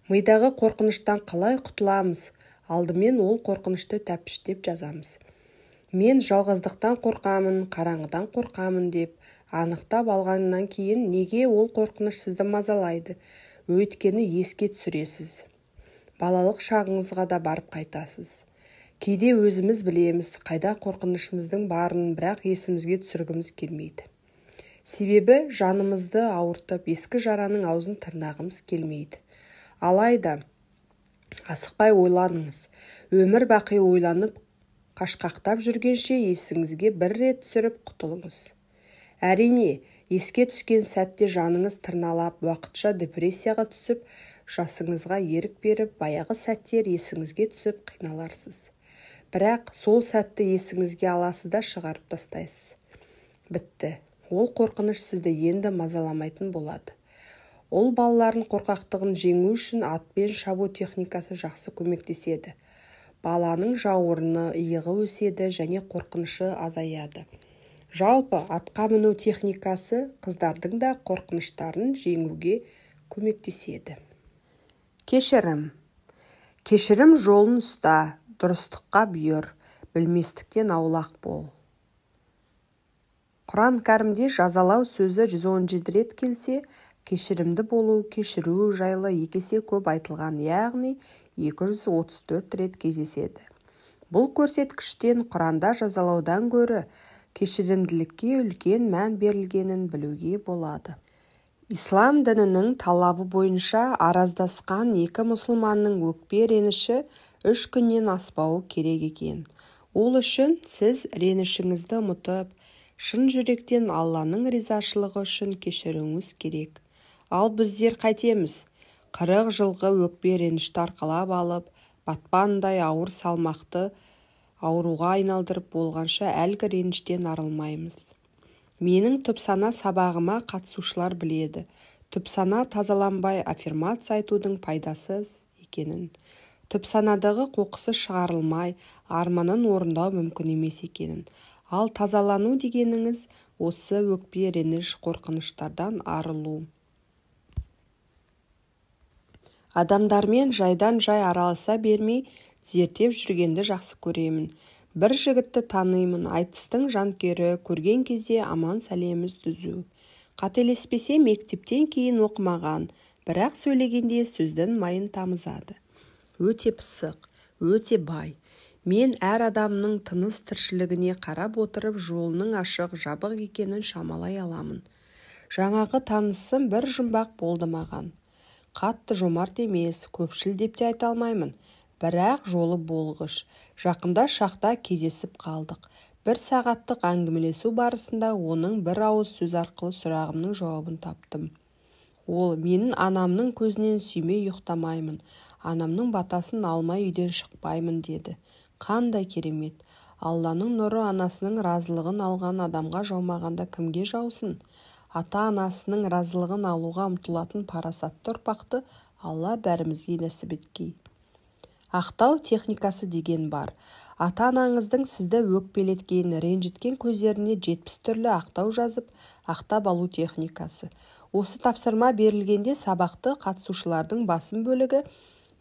S1: Мидағы қорқыныштан қалай құтыламыз? Алдымен ол қорқынышты тәпіштеп жазамыз. Мен жалғыздықтан қорқамын, қараңғыдан қорқамын деп анықтап алғаннан кейін неге ол қорқыныш сізді мазалайды? Өйткені еске түсіресіз. Балалық шағыңызға да барып қайтасыз. Кейде өзіміз білеміз, қайда қорқынышымыздың барын, бірақ есімізге түсіргіміз келмейді. Себебі жанымызды ауыртып, ескі жараның аузын тырнағымыз келмейді. Алайда асықпай ойланыңыз. Өмір бақи ойланып, қашқақтап жүргенше есіңізге бір рет түсіріп құтылыңыз. Әрине, еске түскен сәтте жаныңыз тырналап, уақытша депрессияға түсіп, жасыңызға ерік беріп, баяғы сәттер есіңізге түсіп қиналарсыз. Бірақ сол сәтті есіңізге аласыз да шығарып тастайсыз. Бітті. Ол қорқыныш сізді енді мазаламайтын болады. Ұл балалардың қорқақтығын жеңу үшін атпен шабу техникасы жақсы көмектеседі. Баланың жауырыны, иығы өседі және қорқынышы азаяды. Жалпы атқа міну техникасы қыздардың да қорқыныштарын жеңуге көмектеседі. Кешірім. Кешірім жолын ұста, дұрыстыққа бұйыр, білместіктен аулақ бол. Құран кәрімде жазалау сөзі 117 рет келсе, кешірімді болу, кешіру жайлы екі есе көп айтылған, яғни 234 рет кездеседі. Бұл көрсеткіштен Құранда жазалаудан гөрі кешірімділікке үлкен мән берілгенін білуге болады. Ислам дінінің талабы бойынша араздасқан екі мұсылманның өкпе реніші 3 күннен аспауы керек екен. Ол үшін сіз ренішіңізді ұмытып, шын жүректен Алланың ризашылығы үшін кешіруіңіз керек. Ал біздер қайтеміз? 40 жылғы өкпе ренішті арқалап алып, батпандай ауыр салмақты ауруға айналдырып болғанша әлгі реніштен арылмаймыз. Менің түпсана сабағыма қатысушылар біледі. Түпсана тазаланбай аффирмация айтудың пайдасыз екенін. Түпсанадағы қоқысы шығарылмай, арманын орындау мүмкін емес екенін. Ал тазалану дегеніңіз осы өкпе, реніш, қорқыныштардан арылу. Адамдармен жайдан-жай араласа бермей, зерттеп жүргенді жақсы көремін. Бір жігітті танимын, айтыстың жанкүйері, көрген кезде аман сәлеміміз түзу. Қателеспесе мектептен кейін оқымаған, бірақ сөйлегенде сөздің майын тамызады. Өте пысық, өте бай. Мен әр адамның тыныс тіршілігіне қарап отырып, жолының ашық, жабық екенін шамалай аламын. Жаңағы танысым бір жұмбақ болды маған. Қатты жомарт емес, көпшіл деп те айта алмаймын. Бірақ жолы болғыш. Жақында шақта кездесіп қалдық. Бір сағаттық әңгімелесу барысында оның бір ауыз сөз арқылы сұрағымның жауабын таптым. Ол, менің анамның көзінен сүймей ұйықтамаймын, анамның батасын алмай үйден шықпаймын деді. Қандай керемет! Алланың нұры анасының разылығын алған адамға жаумағанда кімге жаусын? Ата-анасының разылығын алуға ұмтылатын парасатты ұрпақты Алла бәрімізге нәсіп еткей. Ақтау техникасы деген бар. Ата-анаңыздың сізді өкпелеткен, ренжіткен көздеріне 70 түрлі ақтау жазып, ақтап алу техникасы. Осы тапсырма берілгенде сабақты қатысушылардың басым бөлігі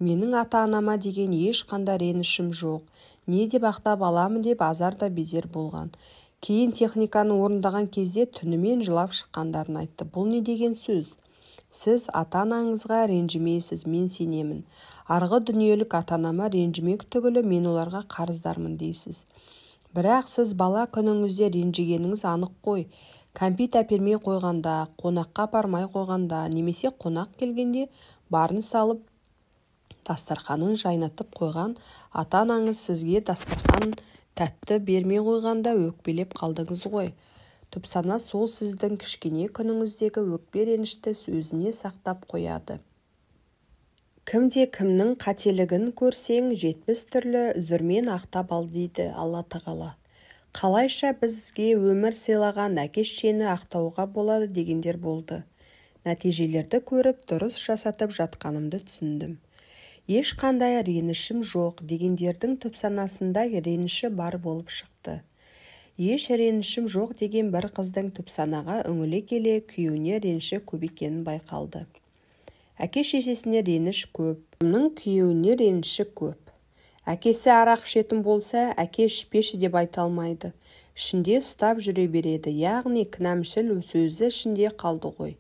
S1: менің ата-анама деген ешқандай ренішім жоқ, не деп ақтап аламын деп азар да безер болған. Кейін техниканы орындаған кезде түнімен жылап шыққандарын айтты. Бұл не деген сөз? Сіз ата-анаңызға ренжімейсіз, мен сенемін. Арғы дүниелік ата-анама ренжімек түгілі мен оларға қарыздармын дейсіз. Бірақ сіз бала күніңізде ренжігеніңіз анық қой. Кәмпит әпермей қойғанда, қонаққа апармай қойғанда, немесе қонақ келгенде барын салып дастарханын жайнатып қойған ата-анаңыз сізге дастархан тәтті бермей қойғанда өкпелеп қалдыңыз ғой. Түпсана сол сіздің кішкене күніңіздегі өкпе ренішті өзіне сақтап қояды. Кімде кімнің қателігін көрсең, 70 түрлі үзірмен ақтап ал дейді Алла Тағала. Қалайша бізге өмір сыйлаған әке-шешені ақтауға болады дегендер болды. Нәтижелерді көріп, дұрыс жасатып жатқанымды түсіндім. Ешқандай ренішім жоқ дегендердің түпсанасында реніші бар болып шықты. Еш ренішім жоқ деген бір қыздың түпсанаға үңіле келе күйеуіне реніші көп екенін байқалды. Әке-шешесіне реніш көп, оның күйеуіне реніші көп. Әкесі арақ ішетін болса, әке ішпеші деп айта алмайды. Ішінде ұстап жүре береді, яғни кінәмшіл сөзі ішінде қалды ғой.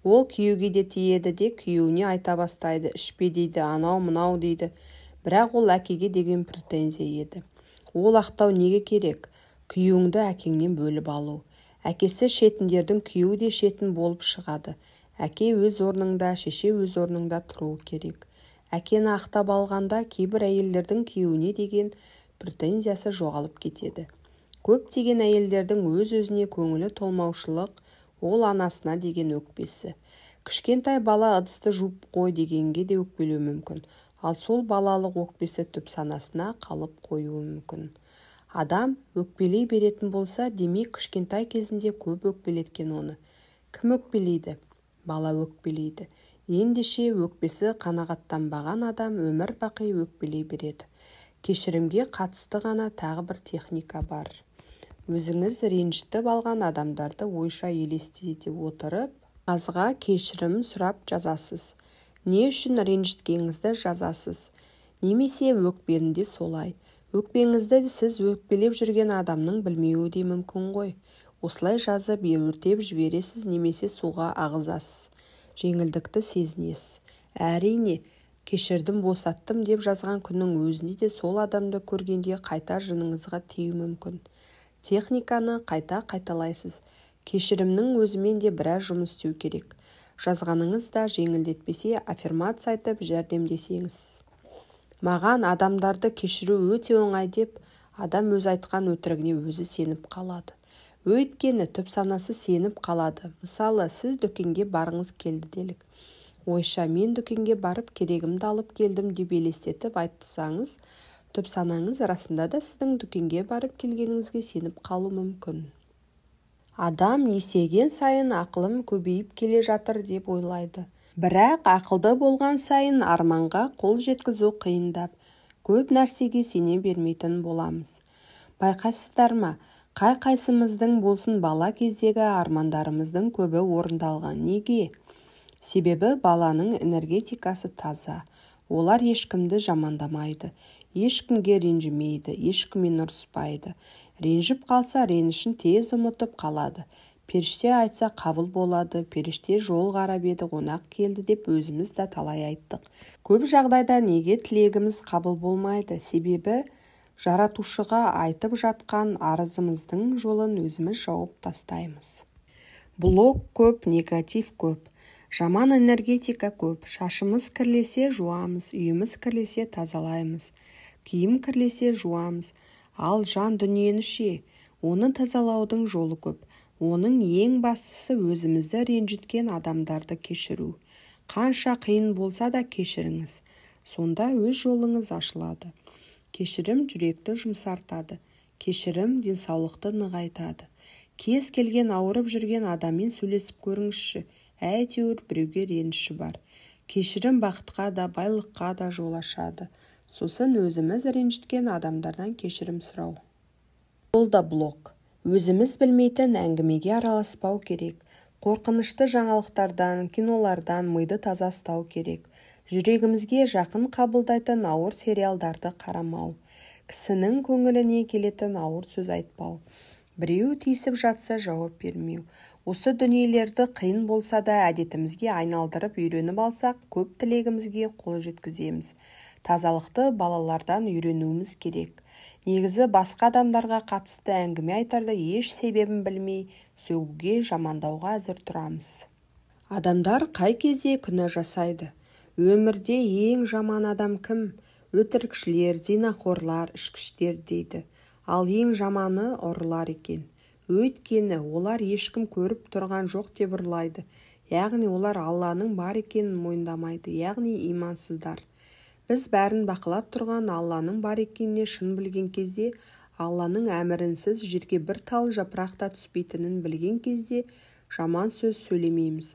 S1: Ол күйеуге де тиеді де күйеуіне айта бастайды, ішпе дейді, анау мынау дейді. Бірақ ол әкеге деген претензия еді. Ол ақтау неге керек? Күйеуіңді әкеңнен бөліп алу. Әкесі ішетіндердің күйеуі де ішетін болып шығады. Әке өз орнында, шеше өз орнында тұруы керек. Әкені ақтап алғанда кейбір әйелдердің күйеуіне деген претензиясы жоғалып кетеді. Көптеген әйелдердің өз-өзіне көңілі толмаушылық, ол анасына деген өкпесі. Кішкентай бала ыдысты жуып қой дегенге де өкпелеуі мүмкін, ал сол балалық өкпесі түп санасына қалып қоюы мүмкін. Адам өкпелей беретін болса, демек кішкентай кезінде көп өкпелеткен оны. Кім өкпелейді? Бала өкпелейді. Ендеше өкпесі қанағаттанбаған адам өмір бақи өкпелей береді. Кешірімге қатысты ғана тағы бір техника бар. Өзіңіз ренжітіп алған адамдарды ойша елестете отырып, қағазға кешірім сұрап жазасыз. Не үшін ренжіткеніңізді жазасыз. Немесе өкпені де солай. Өкпеңізді сіз өкпелеп жүрген адамның білмеуі де мүмкін ғой. Осылай жазып, өртеп жібересіз немесе суға ағызасыз. Жеңілдікті сезінесіз. Әрине, кешірдім, босаттым деп жазған күннің өзінде де сол адамды көргенде қайта жыныңызға тиюі мүмкін. Техниканы қайта қайталайсыз. Кешірімнің өзімен де біраз жұмыс істеу керек. Жазғаныңыз да жеңілдетпесе, аффирмация айтып жәрдемдесеңіз. Маған адамдарды кешіру өте оңай деп, адам өз айтқан өтірігіне өзі сеніп қалады. Өйткені түп санасы сеніп қалады. Мысалы, сіз дүкенге барғыңыз келді делік. Ойша, мен дүкенге барып керегімді алып келдім деп елестетіп айтсаңыз, түп санаңыз расында да сіздің дүкенге барып келгеніңізге сеніп қалуы мүмкін. Адам есейген сайын ақылым көбейіп келе жатыр деп ойлайды. Бірақ ақылды болған сайын арманға қол жеткізу қиындап, көп нәрсеге сене бермейтін боламыз. Байқайсыздар ма, қай-қайсымыздың болсын бала кездегі армандарымыздың көбі орындалған. Неге? Себебі баланың энергетикасы таза. Олар ешкімді жамандамайды, ешкімге ренжімейді, ешкіммен ұрыспайды. Ренжіп қалса, ренішін тез ұмытып қалады. Періште айтса қабыл болады, періште жол қарап еді, қонақ келді деп өзіміз де талай айттық. Көп жағдайда неге тілегіміз қабыл болмайды? Себебі жаратушыға айтып жатқан арызымыздың жолын өзіміз жауып тастаймыз. Блок көп, негатив көп, жаман энергетика көп. Шашымыз кірлесе жуамыз, үйіміз кірлесе тазалаймыз, киім кірлесе жуамыз. Ал жан дүниені ше, оны тазалаудың жолы көп. Оның ең бастысы өзімізді ренжіткен адамдарды кешіру. Қанша қиын болса да кешіріңіз. Сонда өз жолыңыз ашылады. Кешірім жүректі жұмсартады. Кешірім денсаулықты нығайтады. Кез келген ауырып жүрген адаммен сөйлесіп көріңізші, әйтеуір біреуге реніші бар. Кешірім бақытқа да, байлыққа да жол ашады. Сосын өзіміз ренжіткен адамдардан кешірім сұрау. Ол да блок. Өзіміз білмейтін әңгімеге араласпау керек. Қорқынышты жаңалықтардан, кинолардан миды таза ұстау керек. Жүрегімізге жақын қабылдайтын ауыр сериалдарды қарамау. Кісінің көңіліне келетін ауыр сөз айтпау. Біреу тиісіп жатса жауап бермеу. Осы дүниелерді қиын болса да әдетімізге айналдырып үйреніп алсақ, көп тілегімізге қол жеткіземіз. Тазалықты балалардан үйренуіміз керек. Негізі басқа адамдарға қатысты әңгіме айтарда еш себебін білмей, сөгуге, жамандауға әзір тұрамыз. Адамдар қай кезде күнә жасайды? Өмірде ең жаман адам кім? Өтірікшілер, зинақорлар, ішкіштер дейді. Ал ең жаманы ұрылар екен. Өйткені олар ешкім көріп тұрған жоқ деп ұрлайды. Яғни олар Алланың бар екенін мойындамайды, яғни имансыздар. Біз бәрін бақылап тұрған Алланың бар екеніне шын білген кезде, Алланың әмірінсіз жерге бір тал жапырақ та түспейтінін білген кезде жаман сөз сөйлемейміз.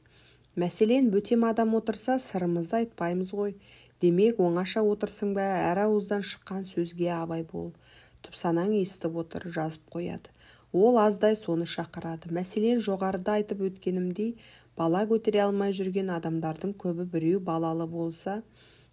S1: Мәселен, бөтен адам отырса, сырымызды айтпаймыз ғой. Демек, оңаша отырсың ба, әр ауыздан шыққан сөзге абай бол. Түпсанаң естіп отыр, жазып қояды. Ол аздай соны шақырады. Мәселен, жоғарыда айтып өткенімдей, бала көтере алмай жүрген адамдардың көбі біреу балалы болса,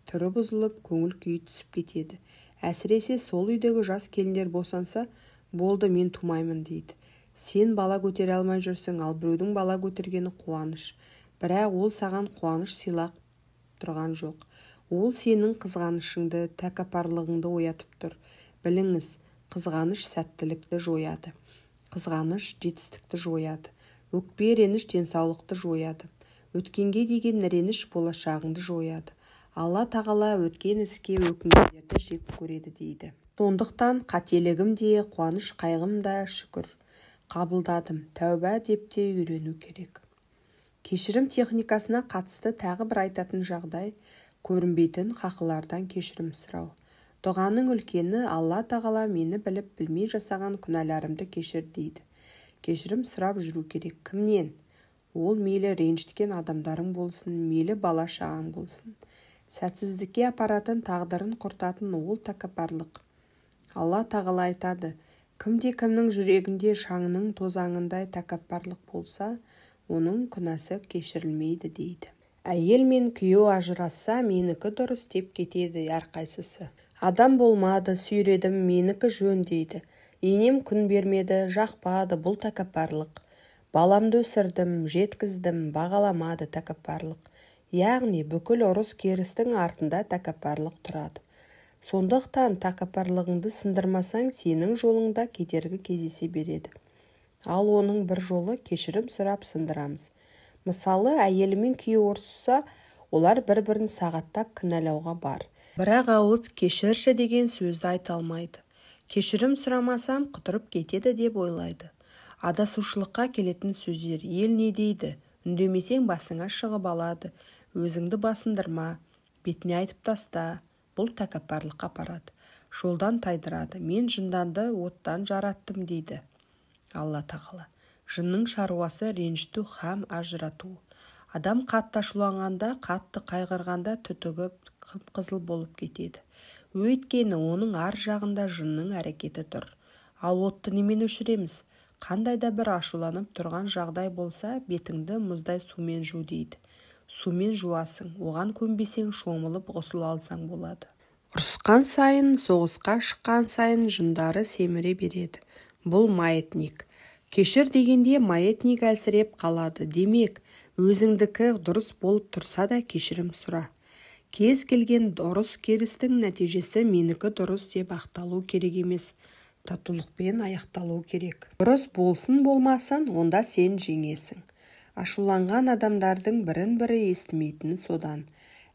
S1: түрі бұзылып, көңіл күйі түсіп кетеді. Әсіресе сол үйдегі жас келіндер босанса, болды мен тумаймын дейді. Сен бала көтере алмай жүрсің, ал біреудің бала көтергені қуаныш. Бірақ ол саған қуаныш сыйлап тұрған жоқ. Ол сенің қызғанышыңды, тәкаппарлығыңды оятып тұр. Біліңіз, қызғаныш сәттілікті жояды. Қызғаныш жетістікті жояды. Өкпе реніш денсаулықты жояды. Өткенге деген реніш болашағыңды жояды. Алла тағала өткен іске өкінгендерді жек көреді дейді. Сондықтан қателігім де, қуаныш қайғым да шүкір. Қабылдадым, тәуба деп те үйрену керек. Кешірім техникасына қатысты тағы бір айтатын жағдай, көрінбейтін хақылардан кешірім сұрау. Дұғаның үлкені Алла тағала мені біліп білмей жасаған күнәларымды кешір дейді. Кешірім сұрап жүру керек. Кімнен? Ол мейлі ренжіткен адамдарың болсын, мейлі бала-шағаң болсын. Сәтсіздікке апаратын, тағдырын құртатын ол тәкаппарлық. Алла тағала айтады, кімде кімнің жүрегінде шаңның тозаңындай тәкаппарлық болса, оның күнәсі кешірілмейді дейді. Әйел мен күйеу ажырасса, менікі дұрыс деп кетеді әрқайсысы. Адам болмады, сүйредім, менікі жөн дейді. Енем күн бермеді, жақпады, бұл тәкаппарлық. Баламды өсірдім, жеткіздім, бағаламады, тәкаппарлық. Яғни бүкіл ұрыс-керістің артында тәкаппарлық тұрады. Сондықтан тәкаппарлығыңды сындырмасаң, сенің жолыңда кедергі кездесе береді. Ал оның бір жолы кешірім сұрап сындырамыз. Мысалы, әйелі мен күйеуі ұрысса, олар бір-бірін сағаттап кінәлауға бар. Бірақ ауыз кешірші деген сөзді айта алмайды. Кешірім сұрамасам, құтырып кетеді деп ойлайды. Адасушылыққа келетін сөздер, ел не дейді? Үндемесең басыңа шығып алады. Өзіңді басындырма, бетіне айтып таста. Бұл тәкаппарлыққа апарады. Жолдан тайдырады. Мен жынданды оттан жараттым дейді Алла тағала. Жынның шаруасы ренжіту һәм ажырату. Адам қатты ашуланғанда, қатты қайғырғанда түтігіп, қып-қызыл болып кетеді. Өйткені оның ар жағында жынның әрекеті тұр. Ал отты немен өшіреміз? Қандай да бір ашуланып тұрған жағдай болса, бетіңді мұздай сумен жу дейді. Сумен жуасың, оған көнбесең шомылып ғұсыл алсаң болады. Ұрысқан сайын, соғысқа шыққан сайын жындары семіре береді. Бұл маятник. Кешір дегенде маятник әлсіреп қалады. Демек, өзіңдікі дұрыс болып тұрса да кешірім сұра. Кез келген ұрыс-керістің нәтижесі менікі дұрыс деп ақталу керек емес, татулықпен аяқталу керек. Дұрыс болсын болмасын, онда сен жеңесің. Ашуланған адамдардың бірін-бірі естімейтіні содан.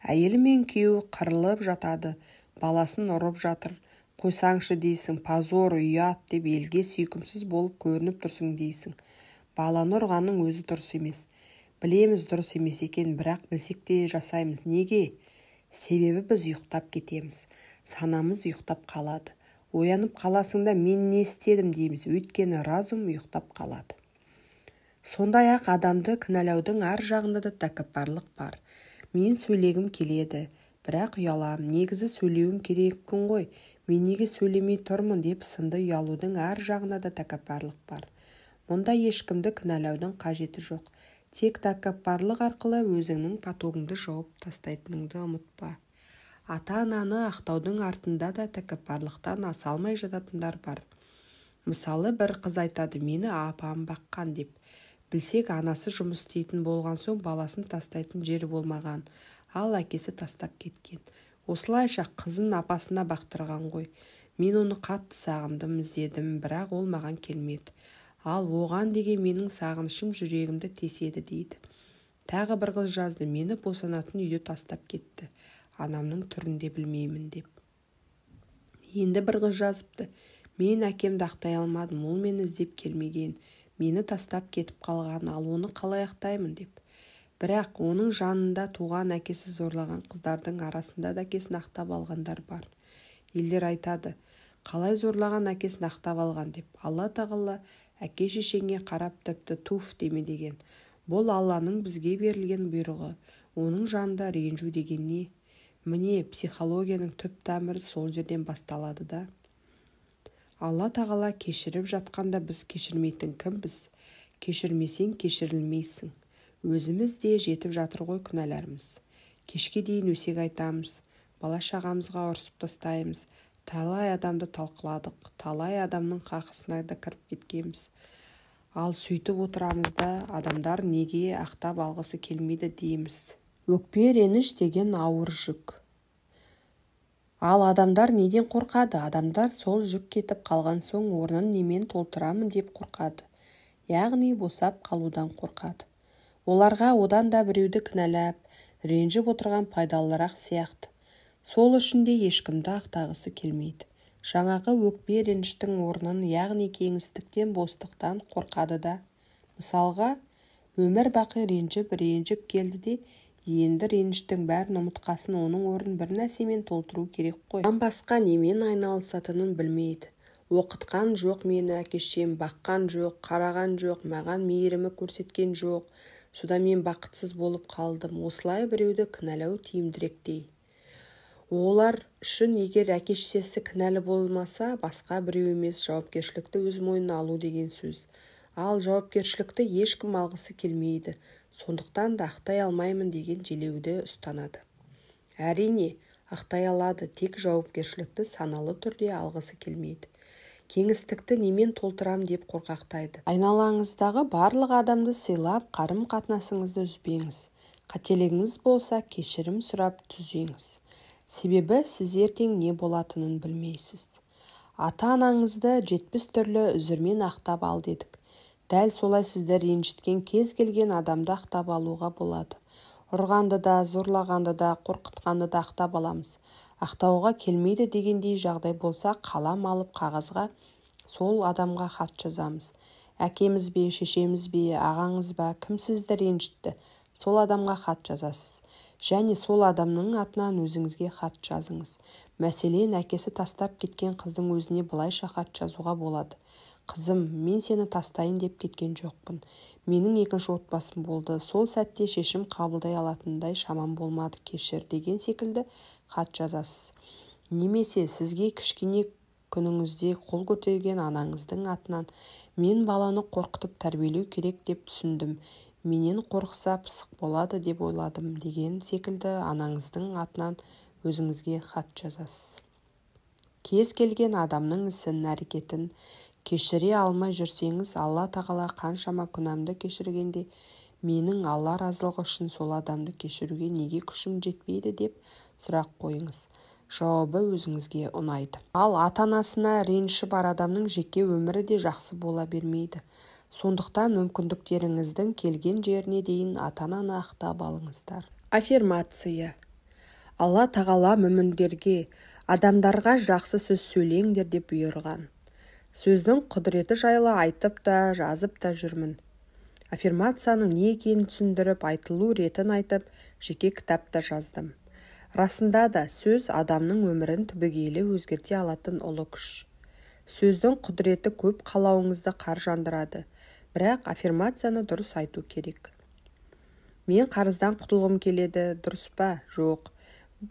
S1: Әйелі мен күйеуі қырылып жатады, баласын ұрып жатыр. Қойсаңшы дейсің, позор, ұят деп елге сүйкімсіз болып көрініп тұрсың дейсің. Баланы ұрғанның өзі дұрыс емес. Білеміз дұрыс емес екен, бірақ білсек те жасаймыз. Неге? Себебі біз ұйықтап кетеміз. Санамыз ұйықтап қалады. Оянып қаласың да мен не істедім дейміз, өйткені разум ұйықтап қалады. Сондай-ақ адамды кінәлаудың ар жағында да тәкаппарлық бар. Мен сөйлегім келеді, Бірақ ұялам, негізі сөйлеуім керекпін ғой, мен неге сөйлемей тұрмын деп сынды ұялудың ар жағында да тәкаппарлық бар. Мұнда ешкімді кінәлаудың қажеті жоқ. Тек тәкаппарлық арқылы өзіңнің потогыңды жауып тастайтыныңды ұмытпа. Ата-ананы ақтаудың артында да тәкаппарлықтан аса алмай жататындар бар. Мысалы, бір қыз айтады, мені апам баққан деп. Білсек, анасы жұмыс істейтін болған соң баласын тастайтын жері болмаған, ал әкесі тастап кеткен. Осылайша қызын апасына бақтырған ғой. Мен оны қатты сағындым, іздедім, бірақ ол маған келмеді. Ал оған деген менің сағынышым жүрегімді теседі дейді. Тағы бір қыз жазды, мені босанатын үйде тастап кетті. Анамның түрін де білмеймін деп. Енді бір қыз жазыпты, мен әкемді ақтай алмадым, ол мені іздеп келмеген, мені тастап кетіп қалған, ал оны қалай ақтаймын деп. Бірақ оның жанында туған әкесі зорлаған қыздардың арасында да әкесін ақтап алғандар бар. Елдер айтады, қалай зорлаған әкесін ақтап алған деп. Алла тағала әке шешеңе қарап тіпті туф деме деген. Бұл Алланың бізге берілген бұйрығы. Оның жанында ренжу деген не? Міне, психологияның түп тамыры сол жерден басталады да. Алла тағала кешіріп жатқанда біз кешірмейтін кімбіз? Кешірмесең кешірілмейсің. Өзіміз де жетіп жатыр ғой күнәларымыз. Кешке дейін өсек айтамыз, бала-шағамызға ұрсып тастаймыз, талай адамды талқыладық, талай адамның қақысына да кіріп кеткенбіз. Ал сөйтіп отырамыз да, адамдар неге ақтап алғысы келмейді дейміз. Өкпе реніш деген ауыр жүк. Ал адамдар неден қорқады? Адамдар сол жүк кетіп қалған соң орнын немен толтырамын деп қорқады. Яғни босап қалудан қорқады. Оларға одан да біреуді кінәлап, ренжіп отырған пайдалырақ сияқты. Сол үшін де ешкімді ақтағысы келмейді. Жаңағы өкпе реніштің орнын, яғни кеңістіктен, бостықтан қорқады да. Мысалға, өмір бақи ренжіп келді де, енді реніштің бәрін ұмытқасын, оның орнын бір нәрсемен толтыру керек қой. Одан басқа немен айналысатынын білмейді. Оқытқан жоқ мені әке-шешем, баққан жоқ, қараған жоқ, маған мейірімі көрсеткен жоқ. Содан мен бақытсыз болып қалдым. Осылай біреуді кінәлау тиімдіректей. Олар үшін егер әке-шешесі кінәлі болмаса, басқа біреу емес, жауапкершілікті өз мойнына алу деген сөз. Ал жауапкершілікті ешкім алғысы келмейді. Сондықтан да ақтай алмаймын деген желеуді ұстанады. Әрине, ақтай алады, тек жауапкершілікті саналы түрде алғысы келмейді. Кеңістікті немен толтырам деп қорқақтайды. Айналаңыздағы барлық адамды сыйлап, қарым-қатынасыңызды үзбеңіз. Қателігіңіз болса, кешірім сұрап түзеңіз. Себебі сіз ертең не болатынын білмейсіз. Ата-анаңызды 70 түрлі үзірмен ақтап ал дедік. Дәл солай сізді ренжіткен кез келген адамды ақтап алуға болады. Ұрғанды да, зорлағанды да, қорқытқанды да ақтап аламыз. Ақтауға келмейді дегендей жағдай болса, қалам алып қағазға сол адамға хат жазамыз. Әкеміз бе, шешеміз бе, ағаңыз ба, кім сізді ренжітті, сол адамға хат жазасыз. Және сол адамның атынан өзіңізге хат жазыңыз. Мәселен, әкесі тастап кеткен қыздың өзіне былайша хат жазуға болады. Қызым, мен сені тастайын деп кеткен жоқпын. Менің екінші отбасым болды. Сол сәтте шешім қабылдай алатындай шамам болмады, кешір деген секілді хат жазасыз. Немесе сізге кішкене күніңізде қол көтерген анаңыздың атынан мен баланы қорқытып тәрбиелеу керек деп түсіндім. Менен қорықса пысық болады деп ойладым деген секілді анаңыздың атынан өзіңізге хат жазасыз. Кез келген адамның ісін, әрекетін кешіре алмай жүрсеңіз, Алла тағала қаншама күнәмді кешіргенде, менің Алла разылығы үшін сол адамды кешіруге неге күшім жетпейді деп сұрақ қойыңыз. Жауабы өзіңізге ұнайды. Ал ата-анасына реніші бар адамның жеке өмірі де жақсы бола бермейді. Сондықтан мүмкіндіктеріңіздің келген жеріне дейін ата-ананы ақтап алыңыздар. Аффирмация. Алла тағала мүміндерге, адамдарға жақсы сөз сөйлеңдер деп бұйырған. Сөздің құдіреті жайлы айтып та, жазып та жүрмін. Аффирмацияның не екенін түсіндіріп, айтылу ретін айтып, жеке кітап та жаздым. Расында да сөз адамның өмірін түбегейлі өзгерте алатын ұлы күш. Сөздің құдіреті көп қалауыңызды қаржандырады. Бірақ аффирмацияны дұрыс айту керек. Мен қарыздан құтылғым келеді, дұрыс па? Жоқ.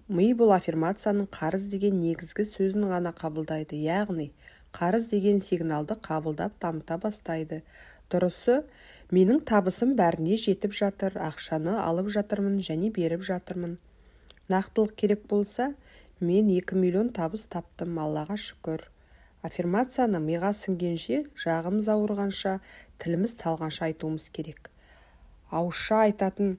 S1: Ми бұл аффирмацияның қарыз деген негізгі сөзін ғана қабылдайды, яғни қарыз деген сигналды қабылдап дамыта бастайды. Дұрысы, менің табысым бәріне жетіп жатыр, ақшаны алып жатырмын және беріп жатырмын. Нақтылық керек болса, мен 2 миллион табыс таптым, Аллаға шүкір. Аффирмацияны миға сіңгенше, жағымыз ауырғанша, тіліміз талғанша айтуымыз керек. Ауызша айтатын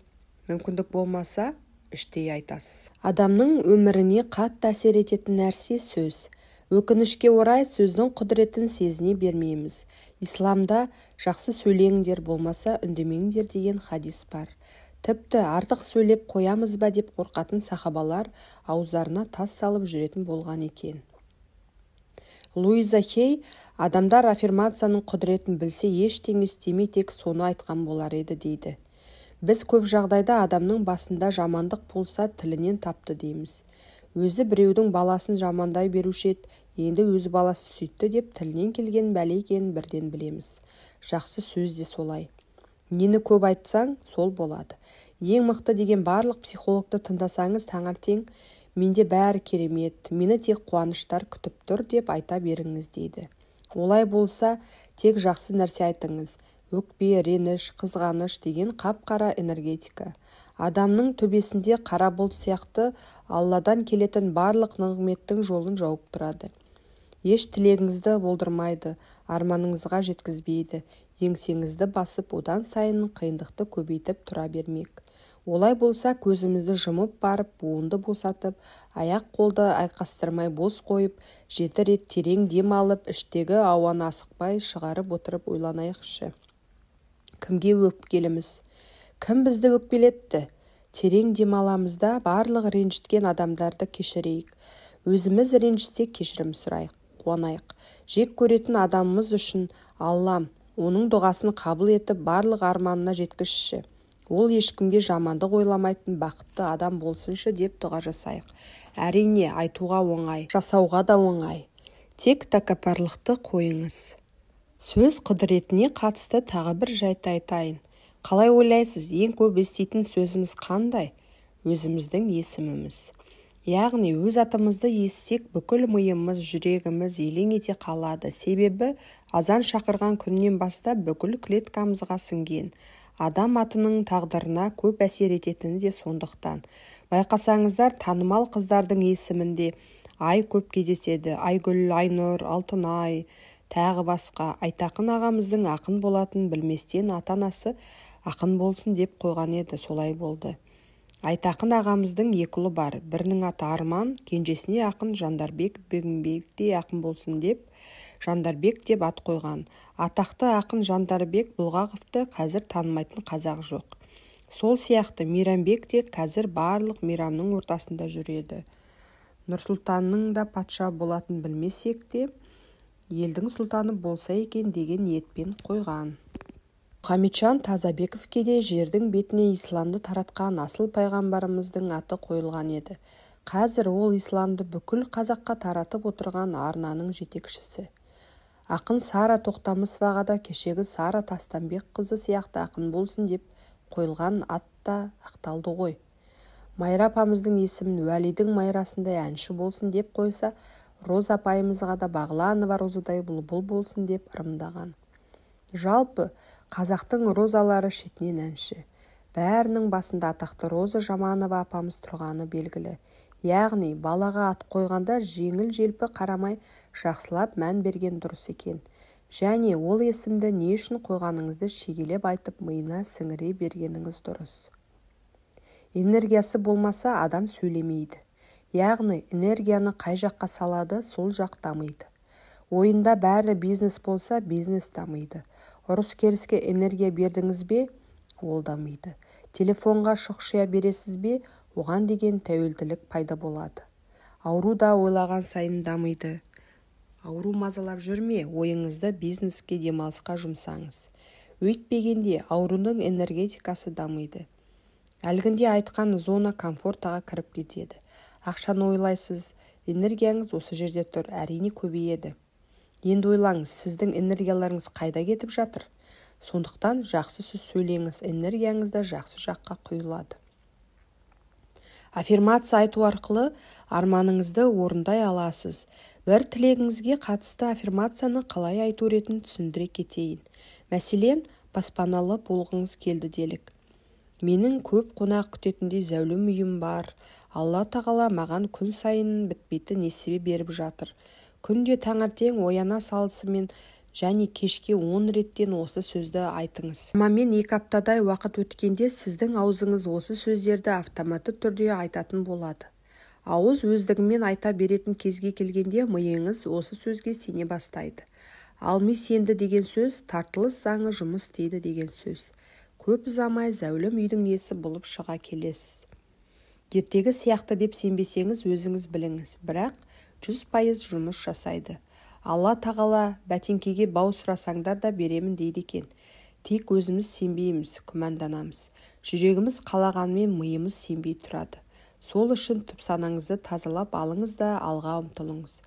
S1: мүмкіндік болмаса, іштей айтасыз. Адамның өміріне қатты әсер ететін нәрсе сөз. Өкінішке орай, сөздің құдіретін сезіне бермейміз. Исламда жақсы сөйлеңдер, болмаса үндемеңдер деген хадис бар. Тіпті артық сөйлеп қоямыз ба деп қорқатын сахабалар ауыздарына тас салып жүретін болған екен. Луиза Хей, адамдар аффирмацияның құдіретін білсе, ештеңе істемей тек соны айтқан болар еді дейді. Біз көп жағдайда адамның басында жамандық болса тілінен тапты дейміз. Өзі біреудің баласын жамандай беруші еді, енді өз баласы сөйтті деп тілінен келген бәле екенін бірден білеміз. Жақсы сөз де солай. Нені көп айтсаң, сол болады. Ең мықты деген барлық психологты тыңдасаңыз, таңертең менде бәрі керемет, мені тек қуаныштар күтіп тұр деп айта беріңіз дейді. Олай болса, тек жақсы нәрсе айтыңыз. Өкпе, реніш, қызғаныш деген қап-қара энергетика. Адамның төбесінде қара бұлт сияқты Алладан келетін барлық нығметтің жолын жауып тұрады. Еш тілегіңізді болдырмайды, арманыңызға жеткізбейді, еңсеңізді басып, одан сайын қиындықты көбейтіп тұра бермек. Олай болса, көзімізді жұмып барып, буынды босатып, аяқ қолды айқастырмай бос қойып, 7 рет терең дем алып, іштегі ауаны асықпай шығарып отырып ойланайықшы. Кімге өкпеліміз? Кім бізді өкпелетті? Терең дем аламыз да, барлық ренжіткен адамдарды кешірейік. Өзіміз ренжісек кешірім сұрайық, қуанайық. Жек көретін адамымыз үшін Аллам оның дұғасын қабыл етіп, барлық арманына жеткізші. Ол ешкімге жамандық ойламайтын бақытты адам болсыншы деп дұға жасайық. Әрине, айтуға оңай, жасауға да оңай. Тек тәкаппарлықты қойыңыз. Сөз құдіретіне қатысты тағы бір жайтты айтайын. Қалай ойлайсыз, ең көп еститін сөзіміз қандай? Өзіміздің есіміміз. Яғни өз атымызды естісек, бүкіл миымыз, жүрегіміз елең ете қалады. Себебі азан шақырған күннен бастап бүкіл клеткамызға сіңген. Адам атының тағдырына көп әсер ететіні де сондықтан. Байқасаңыздар, танымал қыздардың есімінде ай көп кездеседі. Айгүл, Айнұр, Алтынай, тағы басқа. Айтақын ағамыздың ақын болатынын білместен ата-анасы ақын болсын деп қойған еді, солай болды. Айтақын ағамыздың екі ұлы бар. Бірінің аты Арман, кенжесіне ақын Жандарбек Бегімбеевтей ақын болсын деп Жандарбек деп ат қойған. Атақты ақын Жандарбек Бұлғақовты қазір танымайтын қазақ жоқ. Сол сияқты Мейрамбек те қазір барлық мейрамның ортасында жүреді. Нұрсұлтанның да патша болатын білмесек те, елдің сұлтаны болса екен деген ниетпен қойған. Мұхамеджан Тазабековке де жердің бетіне исламды таратқан асыл пайғамбарымыздың аты қойылған еді. Қазір ол исламды бүкіл қазаққа таратып отырған арнаның жетекшісі. Ақын Сара Тоқтамысоваға да кешегі Сара Тастанбек қызы сияқты ақын болсын деп қойылған ат та ақталды ғой. Майра апамыздың есімін Уәлидің Майрасындай әнші болсын деп қойса, Роза апайымызға да Бағланова Розадай бұлбұл болсын деп ырымдаған. Жалпы, қазақтың розалары шетінен әнші. Бәрінің басында атақты Роза Жаманова апамыз тұрғаны белгілі. Яғни, балаға ат қойғанда жеңіл-желпі қарамай жақсылап мән берген дұрыс екен. Және ол есімді не үшін қойғаныңызды шегелеп айтып миына сіңіре бергеніңіз дұрыс. Энергиясы болмаса адам сөйлемейді. Яғни, энергияны қай жаққа салады, сол жақ дамиды. Ойында бәрі бизнес болса, бизнес дамиды. Ұрыс-керіске энергия бердіңіз бе, ол дамиды. Телефонға шұқшия бересіз бе, оған деген тәуелділік пайда болады. Ауру да ойлаған сайын дамиды. Ауру мазалап жүрме, ойыңызды бизнеске, демалысқа жұмсаңыз. Өйтпегенде аурудың энергетикасы дамиды. Әлгінде айтқан зона комфортаға кіріп кетеді. Ақшаны ойлайсыз, энергияңыз осы жерде тұр, әрине көбейеді. Енді ойлаңыз, сіздің энергияларыңыз қайда кетіп жатыр? Сондықтан жақсы сөз сөйлеңіз, энергияңыз да жақсы жаққа құйылады. Аффирмация айту арқылы арманыңызды орындай аласыз. Бір тілегіңізге қатысты аффирмацияны қалай айту ретін түсіндіре кетейін. Мәселен, баспаналы болғыңыз келді делік. Менің көп қонақ күтетіндей зәулім үйім бар. Алла тағала маған күн сайын бітпейтін несібе беріп жатыр. Күнде таңертең ояна салысымен және кешке 10 реттен осы сөзді айтыңыз. Шамамен 2 аптадай уақыт өткенде сіздің аузыңыз осы сөздерді автоматты түрде айтатын болады. Ауыз өздігімен айта беретін кезге келгенде миыңыз осы сөзге сене бастайды. Ал ми сенді деген сөз тартылыс заңы жұмыс істейді деген сөз. Көп ұзамай зәулім үйдің иесі болып шыға келесіз. Ертегі сияқты деп сенбесеңіз өзіңіз біліңіз, бірақ 100% жұмыс жасайды. Алла тағала бәтеңкеге бау сұрасаңдар да беремін дейді екен. Тек өзіміз сенбейміз, күмәнданамыз. Жүрегіміз қалағанымен миымыз сенбей тұрады. Сол үшін түп санаңызды тазалап алыңыз да алға ұмтылыңыз.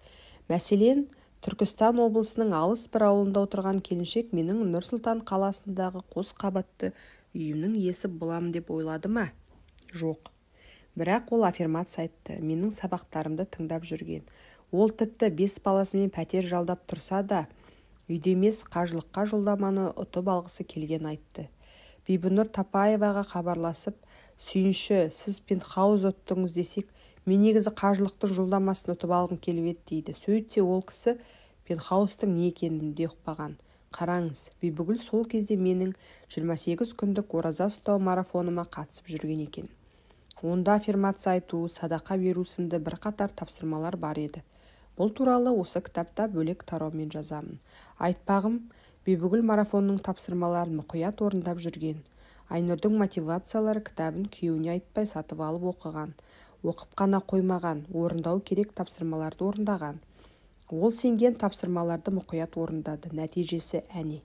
S1: Мәселен, Түркістан облысының алыс бір ауылында отырған келіншек менің Нұр-Сұлтан қаласындағы қос қабатты үйімнің иесі боламын деп ойлады ма? Жоқ. Бірақ ол аффирмация айтты, менің сабақтарымды тыңдап жүрген. Ол тіпті 5 баласымен пәтер жалдап тұрса да, үйде емес қажылыққа жолдаманы ұтып алғысы келген айтты. Бибінұр Тапаеваға хабарласып, сүйінші, сіз пентхаус ұттыңыз десек, мен негізі қажылықтың жолдамасын ұтып алғым келіп еді дейді. Сөйтсе ол кісі пентхаустың не екенін де ұқпаған. Қараңыз, Бибігүл сол кезде менің 28 күндік ораза ұстау марафоныма қатысып жүрген екен. Онда аффирмация айту, садақа беру сынды бірқатар тапсырмалар бар еді. Бұл туралы осы кітапта бөлек тараумен жазамын. Айтпағым, Бибігүл марафонның тапсырмаларын мұқият орындап жүрген. Айнұрдың мотивациялары кітабын күйеуіне айтпай сатып алып оқыған. Оқып қана қоймаған, орындау керек тапсырмаларды орындаған. Ол сенген тапсырмаларды мұқият орындады. Нәтижесі әне.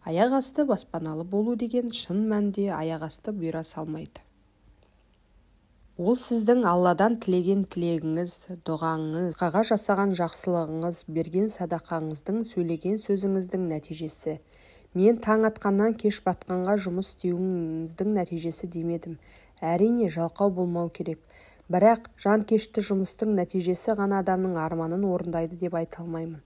S1: Аяқ асты баспаналы болу деген шын мәнде аяқ асты бұйыра салмайды. Ол сіздің Алладан тілеген тілегіңіз, дұғаңыз, басқаға жасаған жақсылығыңыз, берген садақаңыздың, сөйлеген сөзіңіздің нәтижесі. Мен таң атқаннан кеш батқанға жұмыс істеуіңіздің нәтижесі демедім. Әрине, жалқау болмау керек. Бірақ жанкешті жұмыстың нәтижесі ғана адамның арманын орындайды деп айта алмаймын.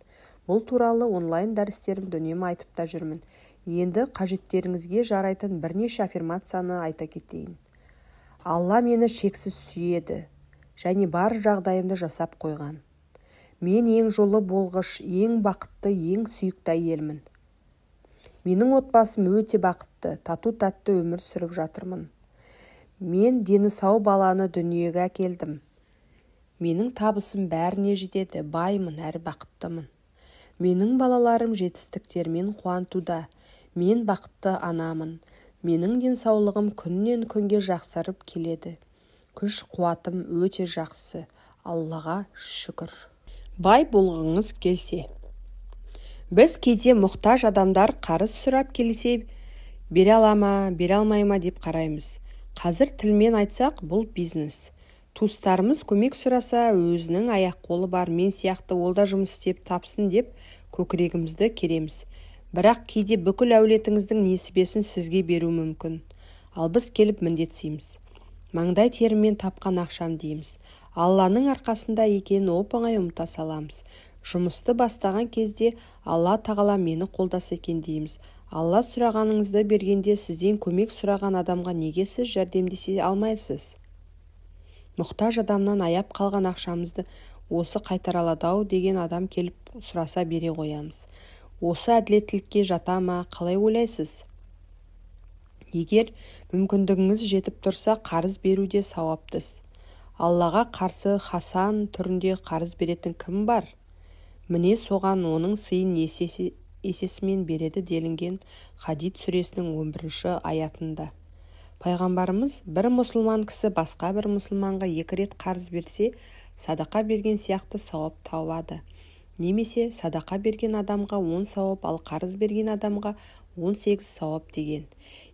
S1: Бұл туралы онлайн дәрістерімде үнемі айтып та жүрмін. Енді қажеттеріңізге жарайтын бірнеше аффирмацияны айта кетейін. Алла мені шексіз сүйеді және бар жағдайымды жасап қойған. Мен ең жолы болғыш, ең бақытты, ең сүйікті әйелмін. Менің отбасым өте бақытты, тату-тәтті өмір сүріп жатырмын. Мен дені сау баланы дүниеге әкелдім. Менің табысым бәріне жетеді, баймын әрі бақыттымын. Менің балаларым жетістіктермен қуантуда. Мен бақытты анамын. Менің денсаулығым күннен күнге жақсарып келеді. Күш қуатым өте жақсы. Аллаға шүкір. Бай болғыңыз келсе. Біз кейде мұқтаж адамдар қарыз сұрап келсе, бере ала ма, бере алмай ма деп қараймыз. Қазір тілмен айтсақ, бұл бизнес. Туыстарымыз көмек сұраса, өзінің аяқ қолы бар, мен сияқты ол да жұмыс істеп тапсын деп көкірегімізді кереміз. Бірақ кейде бүкіл әулетіңіздің несібесін сізге беру мүмкін. Ал біз келіп міндетсейміз. Маңдай теріммен тапқан ақшам дейміз. Алланың арқасында екенін оп-оңай ұмыта саламыз. Жұмысты бастаған кезде Алла тағала мені қолдаса екен дейміз. Алла сұрағаныңызды бергенде сізден көмек сұраған адамға неге сіз жәрдемдесе алмайсыз? Мұқтаж адамнан аяп қалған ақшамызды осы қайтара алады-ау деген адам келіп сұраса бере қоямыз. Осы әділеттілікке жата ма, қалай ойлайсыз? Егер мүмкіндігіңіз жетіп тұрса, қарыз беру де сауапты іс. Аллаға қарсы хасан түрінде қарыз беретін кім бар? Міне соған оның сыйын есесімен береді делінген Хадид сүресінің 11-ші аятында. Пайғамбарымыз бір мұсылман кісі басқа бір мұсылманға 2 рет қарыз берсе, садақа берген сияқты сауап табады. Немесе садақа берген адамға 10 сауап, ал қарыз берген адамға 18 сауап деген.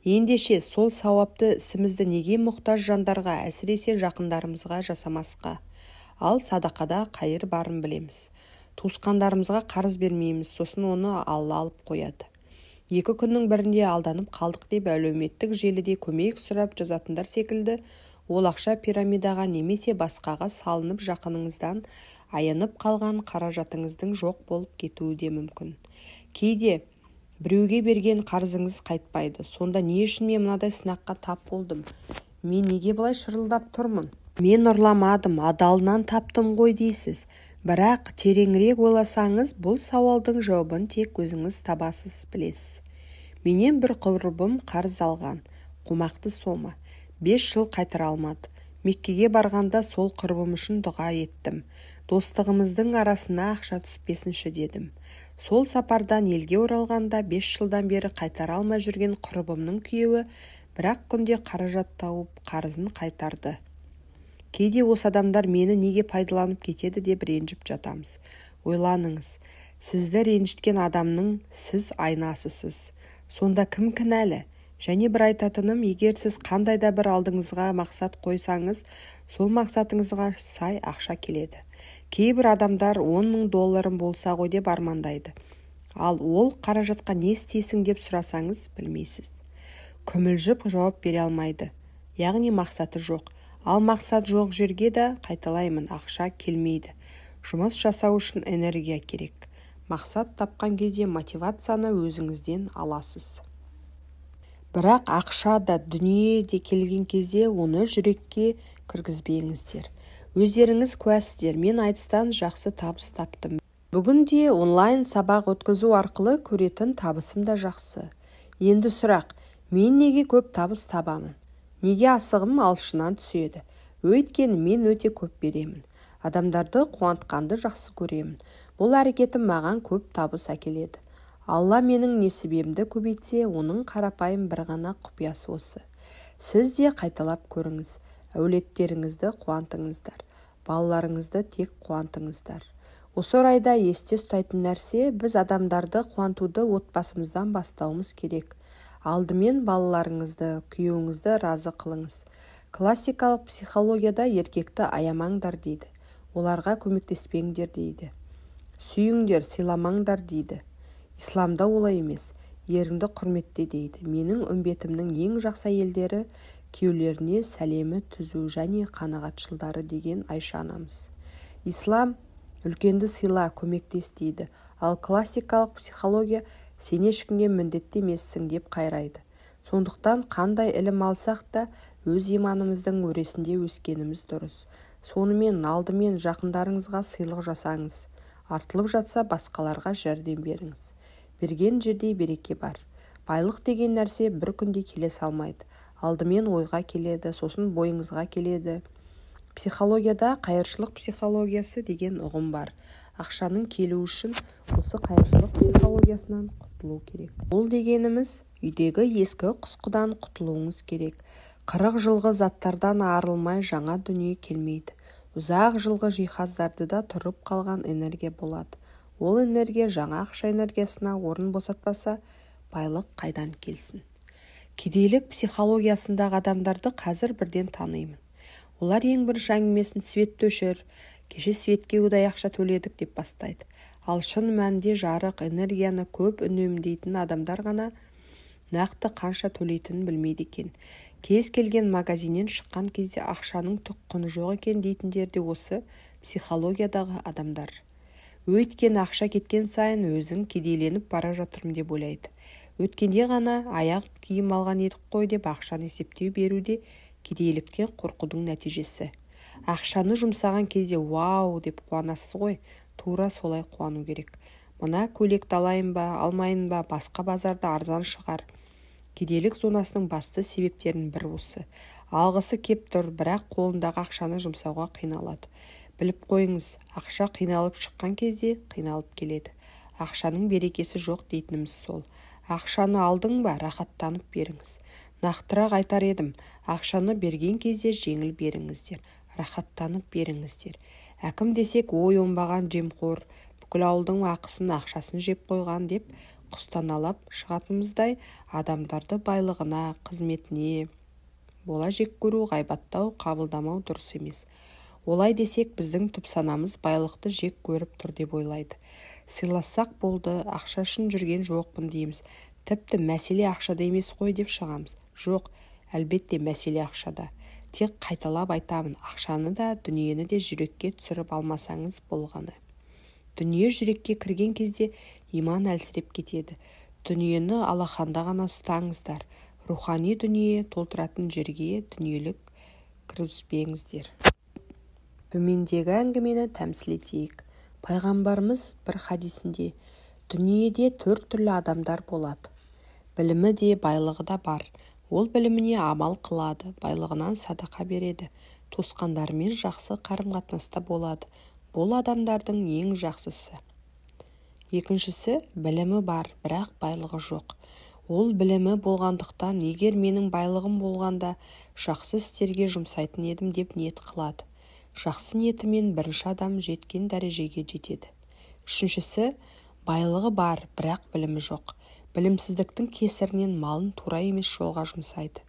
S1: Ендеше сол сауапты ісімізді неге мұқтаж жандарға, әсіресе жақындарымызға жасамасқа? Ал садақада қайыр барын білеміз. Туысқандарымызға қарыз бермейміз, сосын оны Алла алып қояды. 2 күннің бірінде алданып қалдық деп әлеуметтік желіде көмек сұрап жазатындар секілді Ол ақша пирамидаға немесе басқаға салынып жақыныңыздан аянып қалған қаражатыңыздың жоқ болып кетуі де мүмкін. Кейде біреуге берген қарызыңыз қайтпайды. Сонда не үшін мен мынадай сынаққа тап болдым? Мен неге бұлай шырылдап тұрмын? Мен ұрламадым, адалынан таптым ғой дейсіз. Бірақ тереңірек ойласаңыз, бұл сауалдың жауабын тек өзіңіз табасыз, білесіз. Менен бір құрбым қарыз алған, қомақты сома. 5 жыл қайтара алмады. Меккеге барғанда сол құрбым үшін дұға еттім. Достығымыздың арасына ақша түспесінші дедім. Сол сапардан елге оралғанда 5 жылдан бері қайтара алмай жүрген құрбымның күйеуі бір-ақ күнде қаражат тауып, қарызын қайтарды. Кейде осы адамдар мені неге пайдаланып кетеді деп ренжіп жатамыз. Ойланыңыз, сізді ренжіткен адамның сіз айнасысыз. Сонда кім кінәлі? Және бір айтатыным, егер сіз қандай да бір алдыңызға мақсат қойсаңыз, сол мақсатыңызға сай ақша келеді. Кейбір адамдар 10 000 долларым болса ғой деп армандайды. Ал ол қаражатқа не істейсің деп сұрасаңыз, білмейсіз. Күмілжіп жауап бере алмайды. Яғни мақсаты жоқ. Ал мақсат жоқ жерге де, қайталаймын, ақша келмейді. Жұмыс жасау үшін энергия керек. Мақсат тапқан кезде мотивацияны өзіңізден аласыз. Бірақ ақша да, дүние де келген кезде оны жүрекке кіргізбеңіздер. Өздеріңіз куәсіздер, мен айтыстан жақсы табыс таптым. Бүгінде онлайн сабақ өткізу арқылы көретін табысым да жақсы. Енді сұрақ, мен неге көп табыс табамын? Неге асығым алшынан түседі? Өйткені мен өте көп беремін. Адамдарды қуантқанды жақсы көремін. Бұл әрекетім маған көп табыс әкеледі. Алла менің несібемді көбейтсе, оның қарапайым бір ғана құпиясы осы. Сіз де қайталап көріңіз. Әулеттеріңізді қуантыңыздар. Балаларыңызды тек қуантыңыздар. Осы орайда есте ұстайтын нәрсе, біз адамдарды қуантуды отбасымыздан бастауымыз керек. Алдымен балаларыңызды, күйеуіңізді разы қылыңыз. Классикалық психологияда еркекті аямаңдар дейді. Оларға көмектеспеңдер дейді. Сүйіңдер, сыйламаңдар дейді. Исламда олай емес. Еріңді құрметте дейді. Менің үмбетімнің ең жақсы әйелдері күйеулеріне сәлемі түзу және қанағатшылдары деген Айша анамыз. Ислам үлкенді сыйла, көмектес дейді. Ал классикалық психология сен ешкімге міндетті емессің деп қайрайды. Сондықтан қандай ілім алсақ та өз иманымыздың өресінде өскеніміз дұрыс. Сонымен алдымен жақындарыңызға сыйлық жасаңыз. Артылып жатса басқаларға жәрдем беріңіз. Берген жерде береке бар. Байлық деген нәрсе бір күнде келе салмайды. Алдымен ойға келеді, сосын бойыңызға келеді. Психологияда қайыршылық психологиясы деген ұғым бар. Ақшаның келуі үшін осы қайыршылық психологиясынан құтылу керек. Ол дегеніміз үйдегі ескі құсқыдан құтылуыңыз керек. 40 жылғы заттардан арылмай жаңа дүние келмейді. Ұзақ жылғы жиһаздарды да тұрып қалған энергия болады. Ол энергия жаңа ақша энергиясына орын босатпаса, байлық қайдан келсін? Кедейлік психологиясындағы адамдарды қазір бірден танимын. Олар ең бірінші әңгімесін светті өшір, кеше светке удай ақша төледік деп бастайды. Ал шын мәнінде жарық энергияны көп үнемдейтін адамдар ғана нақты қанша төлейтінін білмейді екен. Кез келген магазиннен шыққан кезде ақшаның түк құны жоқ екен дейтіндер де осы психологиядағы адамдар. Өйткені ақша кеткен сайын өзің кедейленіп бара жатырмын деп ойлайды. Өткенде ғана аяқ киім алған едік қой деп ақшаны есептей беру де кедейліктен қорқудың нәтижесі. Ақшаны жұмсаған кезде вау деп қуанасыз ғой, тура солай қуану керек. Мына көйлекті алайын ба, алмайын ба, басқа базарда арзан шығар. Кедейлік зонасының басты себептерінің бірі осы. Алғысы кеп тұр, бірақ қолындағы ақшаны жұмсауға қиналады. Біліп қойыңыз, ақша қиналып шыққан кезде қиналып келеді. Ақшаның берекесі жоқ дейтініміз сол. Ақшаны алдың ба, рахаттанып беріңіз. Нақтырақ айтар едім, ақшаны берген кезде жеңіл беріңіздер, рахаттанып беріңіздер. Әкім десек, ой оңбаған жемқор, бүкіл ауылдың ақысын, ақшасын жеп қойған деп құстаналап шығатынымыздай адамдарды байлығына, қызметіне бола жек көру, ғайбаттау, қабылдамау дұрыс емес. Олай десек, біздің түпсанамыз байлықты жек көріп тұр деп ойлайды. Сыйлассақ болды, ақша үшін жүрген жоқпын дейміз. Тіпті мәселе ақшада емес қой деп шығамыз. Жоқ, әлбетте мәселе ақшада. Тек қайталап айтамын, ақшаны да, дүниені де жүрекке түсіріп алмасаңыз болғаны. Дүние жүрекке кірген кезде иман әлсіреп кетеді. Дүниені алақанда ғана ұстаңыздар. Рухани дүние толтыратын жерге дүниелік кіргізбеңіздер. Төмендегі әңгімені тәмсіл етейік. Пайғамбарымыз бір хадисінде: дүниеде төрт түрлі адамдар болады. Білімі де, байлығы да бар. Ол біліміне амал қылады, байлығынан садақа береді, туысқандарымен жақсы қарым-қатынаста болады. Бұл адамдардың ең жақсысы. Екіншісі, білімі бар, бірақ байлығы жоқ. Ол білімі болғандықтан, егер менің байлығым болғанда, жақсы істерге жұмсайтын едім деп ниет қылады. Жақсы ниетімен бірінші адам жеткен дәрежеге жетеді. Үшіншісі, байлығы бар, бірақ білімі жоқ. Білімсіздіктің кесірінен малын тура емес жолға жұмсайды.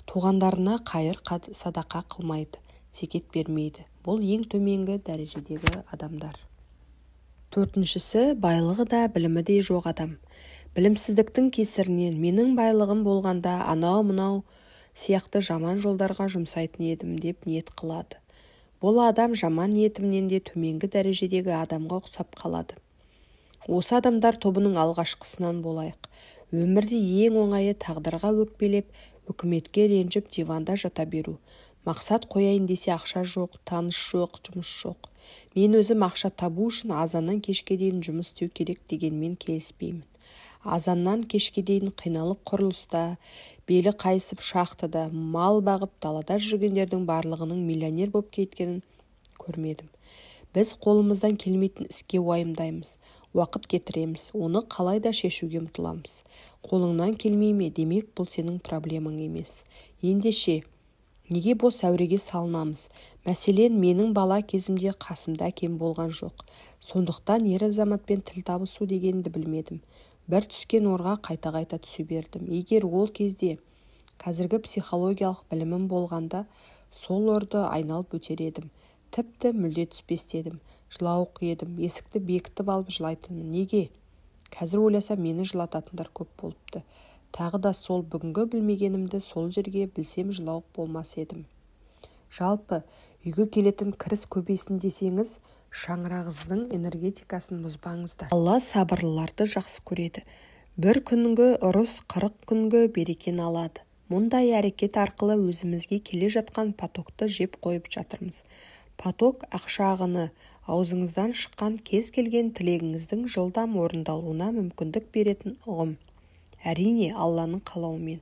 S1: Туғандарына қайыр садақа қылмайды, зекет бермейді. Бұл ең төменгі дәрежедегі адамдар. Төртіншісі, байлығы да, білімі де жоқ адам. Білімсіздіктің кесірінен менің байлығым болғанда анау-мынау сияқты жаман жолдарға жұмсайтын едім деп ниет қылады. Бұл адам жаман ниетімен де төменгі дәрежедегі адамға ұқсап қалады. Осы адамдар тобының алғашқысынан болайық. Өмірде ең оңайы тағдырға өкпелеп, үкіметке ренжіп диванда жата беру. Мақсат қояйын десе ақша жоқ, таныс жоқ, жұмыс жоқ. Мен өзім ақша табу үшін азаннан кешке дейін жұмыс істеу керек дегенмен келіспеймін. Азаннан кешке дейін қиналып құрылыста, белі қайысып шахтада, мал бағып далада жүргендердің барлығының миллионер боп кеткенін көрмедім. Біз қолымыздан келмейтін іске уайымдаймыз, уақыт кетіреміз, оны қалай да шешуге ұмтыламыз. Қолыңнан келмей ме, демек бұл сенің проблемаң емес. Ендеше, неге бос әуреге салынамыз? Мәселен, менің бала кезімде қасымда әкем болған жоқ. Сондықтан ер азаматпен тіл табысу дегенді білмедім. Бір түскен орға қайта-қайта түсе бердім. Егер ол кезде қазіргі психологиялық білімім болғанда, сол орды айналып өтер едім. Тіпті мүлде түспес едім. Жылауық едім, есікті бекітіп алып жылайтынмын. Неге? Қазір ойласам, мені жылататындар көп болыпты. Тағы да сол бүгінгі білмегенімді сол жерге білсем жылауық болмас едім. Жалпы, үйге келетін кіріс көбейсін десеңіз, шаңырағыңыздың энергетикасын бұзбаңыздар. Алла сабырлыларды жақсы көреді. Бір күнгі ұрыс 40 күнгі берекені алады. Мұндай әрекет арқылы өзімізге келе жатқан потокты жеп қойып жатырмыз. Поток ақша ағыны, аузыңыздан шыққан кез келген тілегіңіздің жылдам орындалуына мүмкіндік беретін ұғым. Әрине, Алланың қалауымен.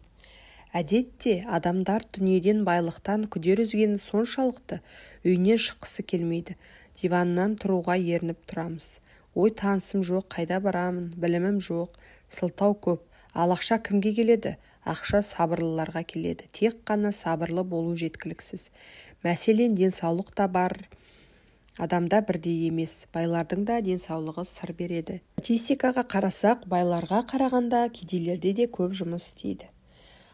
S1: Әдетте адамдар дүниеден, байлықтан күдер үзгені соншалықты үйінен шыққысы келмейді. Диваннан тұруға ерініп тұрамыз. Ой, танысым жоқ, қайда барамын, білімім жоқ, сылтау көп. Ал ақша кімге келеді? Ақша сабырлыларға келеді. Тек қана сабырлы болу жеткіліксіз. Мәселен, денсаулық та бар адамда бірдей емес. Байлардың да денсаулығы сыр береді. Статистикаға қарасақ, байларға қарағанда кедейлерде де көп жұмыс істейді.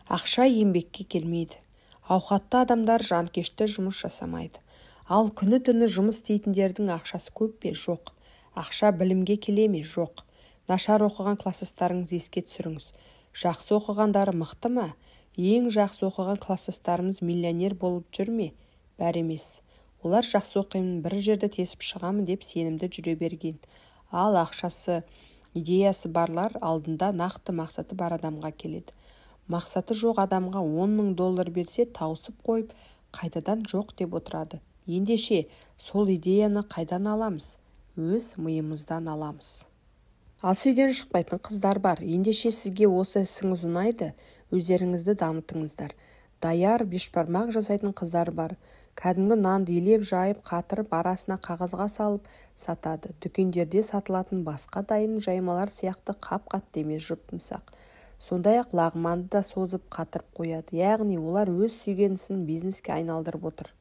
S1: Ақша еңбекке келмейді. Ауқатты адамдар жанкешті жұмыс жасамайды. Ал күні-түні жұмыс істейтіндердің ақшасы көп пе? Жоқ. Ақша білімге келе ме? Жоқ. Нашар оқыған кластастарыңыз еске түсіріңіз. Жақсы оқығандары мықты ма? Ең жақсы оқыған кластастарымыз миллионер болып жүр ме? Бәрі емес. Олар жақсы оқимын, бір жерді тесіп шығамын деп сенімді жүре берген. Ал ақшасы, идеясы барлар алдында нақты мақсаты бар адамға келеді. Мақсаты жоқ адамға $10,000 берсе, тауысып қойып, қайтадан жоқ деп отырады. Ендеше, сол идеяны қайдан аламыз? Өз миымыздан аламыз. Ас үйден шықпайтын қыздар бар. Ендеше сізге осы ісіңіз ұнайды, өздеріңізді дамытыңыздар. Даяр бешбармақ жасайтын қыздар бар. Кәдімгі нанды елеп жайып, қатырып, арасына қағазға салып сатады. Дүкендерде сатылатын басқа дайын жаймалар сияқты қап-қатты емес, жұп-жұмсақ. Сондай-ақ лағманды да созып қатырып қояды. Яғни олар өз сүйген ісін бизнеске айналдырып отыр.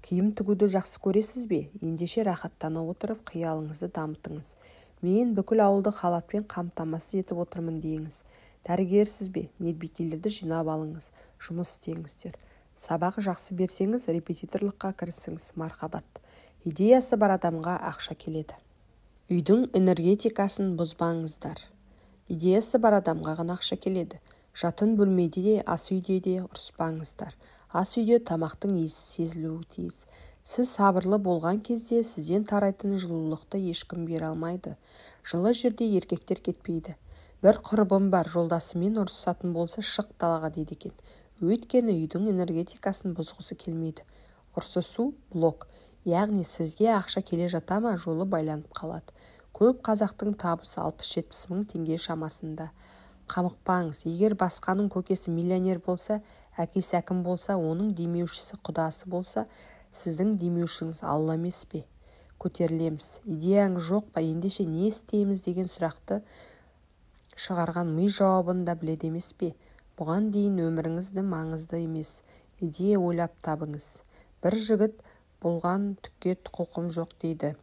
S1: Киім тігуді жақсы көресіз бе? Ендеше рахаттана отырып, қиялыңызды дамытыңыз. Мен бүкіл ауылды халатпен қамтамасыз етіп отырмын дейіңіз. Дәрігерсіз бе? Медбикелерді жинап алыңыз, жұмыс істеңіздер. Сабақ жақсы берсеңіз, репетиторлыққа кірісіңіз, мархабат. Идеясы бар адамға ақша келеді. Үйдің энергетикасын бұзбаңыздар. Идеясы бар адамға ғана ақша келеді. Жатын бөлмеде де, ас үйде де ұрыспаңыздар. Ас үйде тамақтың иісі сезілуі тиіс. Сіз сабырлы болған кезде сізден тарайтын жылулықты ешкім бере алмайды. Жылы жерде еркектер кетпейді. Бір құрбым бар, жолдасымен ұрысатын болса, шық далаға дейді екен. Өйткені үйдің энергетикасын бұзғысы келмейді. Ұрсысу – блок. Яғни сізге ақша келе жата ма, жолы байланып қалады. Көп қазақтың табысы 60-70 мың теңге шамасында. Қамықпаңыз. Егер басқаның көкесі миллионер болса, әкесі әкім болса, оның демеушісі құдасы болса, сіздің демеушіңіз Алла емес пе? Көтерілеміз. Идеяңыз жоқ па, ендеше не істейміз деген сұрақты шығарған ми жауабын да біледі емес пе? Бұған дейін өміріңізді маңызды емес, идея ойлап табыңыз. Бір жігіт болған, түкке құлқым жоқ дейді.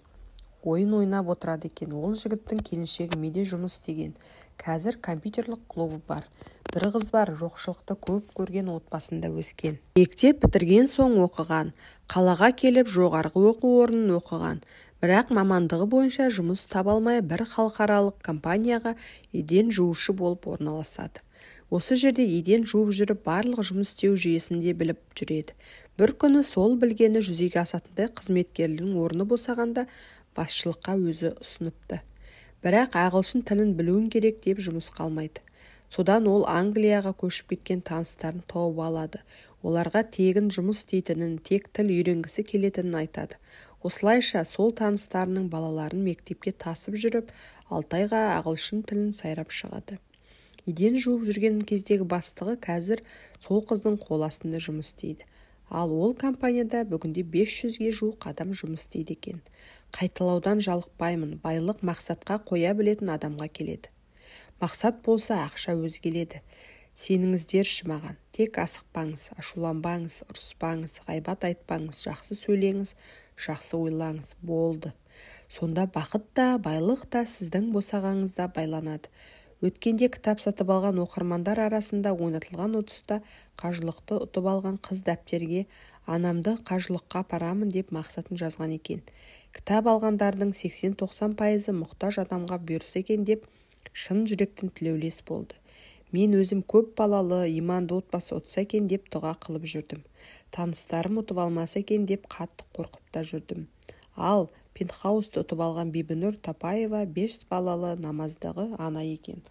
S1: Ойын ойнап отырады екен. Ол жігіттің келіншегі миде жұмыс істеген. Қазір компьютерлік клубы бар. Бір қыз бар, жоқшылықты көп көрген отбасында өскен. Мектеп бітірген соң оқыған. Қалаға келіп жоғарғы оқу орнын оқыған. Бірақ мамандығы бойынша жұмыс таба алмай бір халықаралық компанияға еден жуушы болып орналасады. Осы жерде еден жуып жүріп барлық жұмыс істеу жүйесін де біліп жүреді. Бір күні сол білгені жүзеге асатындай қызметкерлердің орны босағанда басшылыққа өзі ұсыныпты. Бірақ ағылшын тілін білуің керек деп жұмысқа алмайды. Содан ол Англияға көшіп кеткен таныстарын тауып алады. Оларға тегін жұмыс істейтінін, тек тіл үйренгісі келетінін айтады. Осылайша сол таныстарының балаларын мектепке тасып жүріп, 6 айға ағылшын тілін сайрап шығады. Еден жуып жүрген кездегі бастығы қазір сол қыздың қол астында жұмыс істейді. Ал ол компанияда бүгінде 500-ге жуық адам жұмыс істейді екен. Қайталаудан жалықпаймын, байлық мақсатқа қоя білетін адамға келеді. Мақсат болса, ақша өзі келеді. Сеніңіздерші маған. Тек асықпаңыз, ашуланбаңыз, ұрыспаңыз, ғайбат айтпаңыз, жақсы сөйлеңіз, жақсы ойлаңыз, болды. Сонда бақыт та, байлық та сіздің босағаңызда байланады. Өткенде кітап сатып алған оқырмандар арасында ойнатылған ұтыста қажылықты ұтып алған қыз дәптерге анамды қажылыққа апарамын деп мақсатын жазған екен. Кітап алғандардың 80-90% мұқтаж адамға бұйырса екен деп шын жүректен тілеулес болды. Мен өзім көп балалы, иманды отбасы ұтса екен деп дұға қылып жүрдім. Таныстарым ұтып алмаса екен деп қатты қорқып та жүрдім. Ал пентхаусты ұтып алған Бибінұр Тапаева 5 балалы намаздағы ана екен.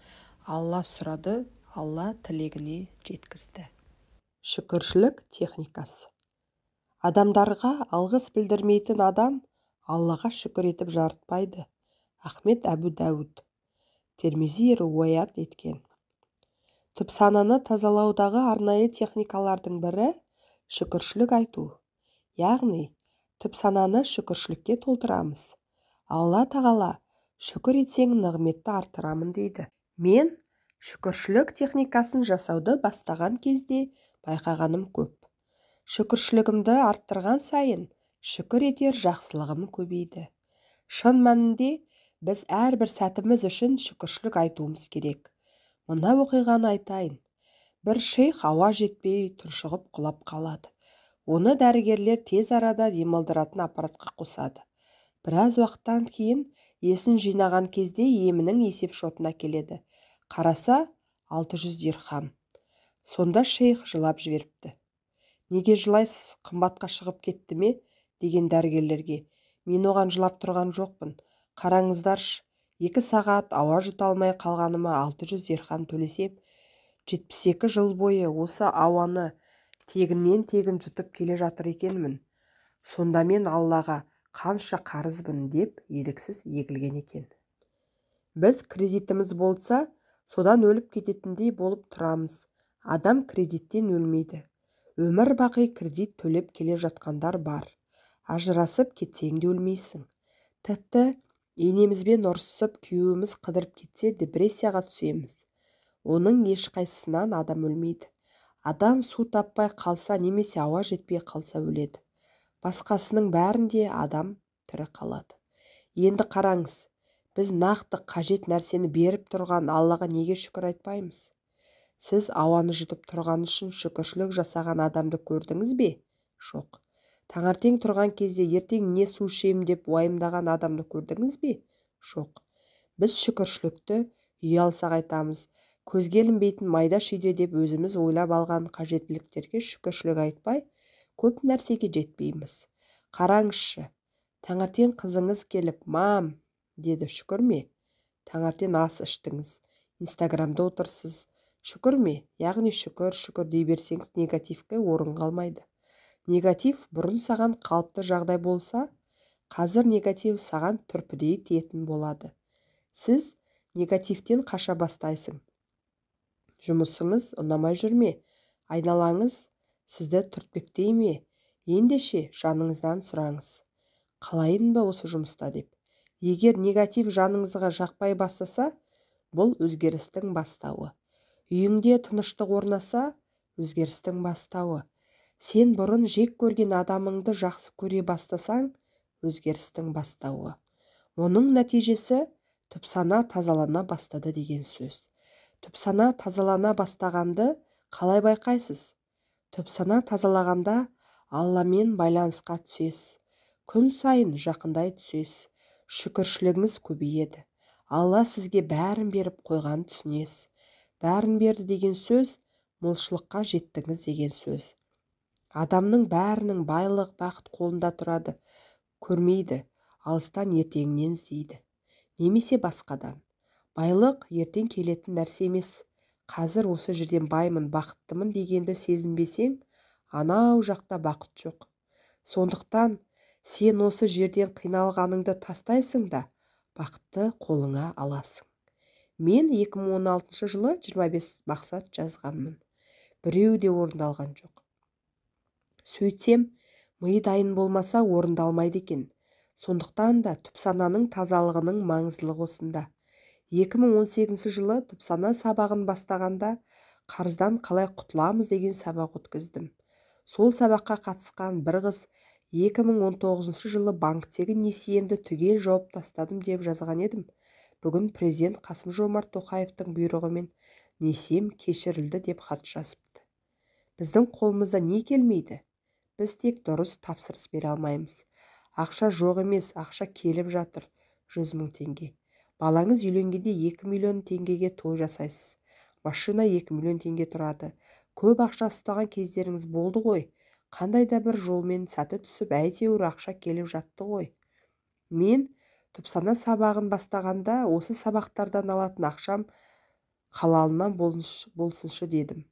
S1: Алла сұрады, Алла тілегіне жеткізді. Шүкіршілік техникасы. Адамдарға алғыс білдірмейтін адам Аллаға шүкір етіп жарытпайды. Ахмет Әбу Дәуд. Термизи руаят еткен. Түпсананы тазалаудағы арнайы техникалардың бірі шүкіршілік айту. Яғни, түпсананы шүкіршілікке толтырамыз. Алла тағала шүкір етсең нығметті арттырамын дейді. Мен шүкіршілік техникасын жасауды бастаған кезде байқағаным көп. Шүкіршілігімді арттырған сайын шүкір етер жақсылығым көбейді. Шын мәнінде біз әрбір сәтіміз үшін шүкіршілік айтуымыз керек. Мына оқиғаны айтайын. Бір шейх ауа жетпей тұншығып құлап қалады. Оны дәрігерлер тез арада демалдыратын аппаратқа қосады. Біраз уақыттан кейін есін жинаған кезде емінің есеп шотына келеді. Қараса 600 дирхам. Сонда шейх жылап жіберіпті. Неге жылайсыз, қымбатқа шығып кетті ме деген дәрігерлерге. Мен оған жылап тұрған жоқпын. Қараңыздаршы, 2 сағат ауа жұта алмай қалғаныма 600 дирхам төлесем, 72 жыл бойы осы ауаны тегіннен-тегін жұтып келе жатыр екенмін. Сонда мен Аллаға қанша қарызбын деп еріксіз егілген екен. Біз кредитіміз болса, содан өліп кететіндей болып тұрамыз. Адам кредиттен өлмейді. Өмір бақи кредит төлеп келе жатқандар бар. Ажырасып кетсең де өлмейсің. Тіпті енемізбен ұрысып, күйеуіміз қыдырып кетсе депрессияға түсеміз. Оның ешқайсысынан адам өлмейді. Адам су таппай қалса немесе ауа жетпей қалса өледі. Басқасының бәрінде адам тірі қалады. Енді қараңыз, біз нақты қажет нәрсені беріп тұрған Аллаға неге шүкір айтпаймыз? Сіз ауаны жұтып тұрған үшін шүкіршілік жасаған адамды көрдіңіз бе? Жоқ. Таңертең тұрған кезде ертең не су ішемін деп уайымдаған адамды көрдіңіз бе? Жоқ. Біз шүкіршілікті үй алсақ айтамыз, Көзге ілінбейтін майда-шүйде деп өзіміз ойлап алған қажеттіліктерге шүкіршілік айтпай, көп нәрсеге жетпейміз. Қараңызшы, таңертең қызыңыз келіп, «Мам», деді, шүкір ме? Таңертең ас іштіңіз, Инстаграмда отырсыз, шүкір ме? Яғни шүкір, шүкір дей берсеңіз, негативке орын қалмайды. Негатив бұрын саған қалыпты жағдай болса, қазір негатив саған түрпідей тиетін болады. Сіз негативтен қаша бастайсың. Жұмысыңыз ұнамай жүр ме? Айналаңыз сізді түртпектей ме? Ендеше жаныңыздан сұраңыз. Қалайын ба осы жұмыста деп. Егер негатив жаныңызға жақпай бастаса, бұл өзгерістің бастауы. Үйіңде тыныштық орнаса, өзгерістің бастауы. Сен бұрын жек көрген адамыңды жақсы көре бастасаң, өзгерістің бастауы. Оның нәтижесі түпсана тазалана бастады деген сөз. Түпсана тазалана бастағанды қалай байқайсыз? Түпсана тазалағанда Алламен байланысқа түсесіз. Күн сайын жақындай түсесіз. Шүкіршілігіңіз көбейеді. Алла сізге бәрін беріп қойғанын түсінесіз. Бәрін берді деген сөз, молшылыққа жеттіңіз деген сөз. Адамның бәрінің байлық, бақыт қолында тұрады, көрмейді, алыстан ертеңінен іздейді. Немесе басқадан. Байлық ертең келетін нәрсе емес. Қазір осы жерден баймын, бақыттымын дегенді сезінбесең, анау жақта бақыт жоқ. Сондықтан сен осы жерден қиналғаныңды тастайсың да, бақытты қолыңа аласың. Мен 2016 жылы 25 мақсат жазғанмын. Біреу де орындалған жоқ. Сөйтсем, ми дайын болмаса орындалмайды екен. Сондықтан да түпсананың тазалығының маңыздылығы осында. 2018 жылы түпсана сабағын бастағанда қарыздан қалай құтыламыз деген сабақ өткіздім. Сол сабаққа қатысқан бір қыз 2019 жылы банктегі несиемді түгел жауып тастадым деп жазған едім. Бүгін президент Қасым-Жомарт Тоқаевтың бұйрығымен несием кешірілді деп хат жазыпты. Біздің қолымызда не келмейді? Біз тек дұрыс тапсырыс бере алмаймыз. Ақша жоқ емес, ақша келіп жатыр. 100 мың теңге. Балаңыз үйленгенде 2 миллион теңгеге той жасайсыз. Машина 2 миллион теңге тұрады. Көп ақша ұстаған кездеріңіз болды ғой. Қандай да бір жолмен сәті түсіп, әйтеуір ақша келіп жатты ғой. Мен түпсана сабағын бастағанда осы сабақтардан алатын ақшам халалынан болсыншы дедім.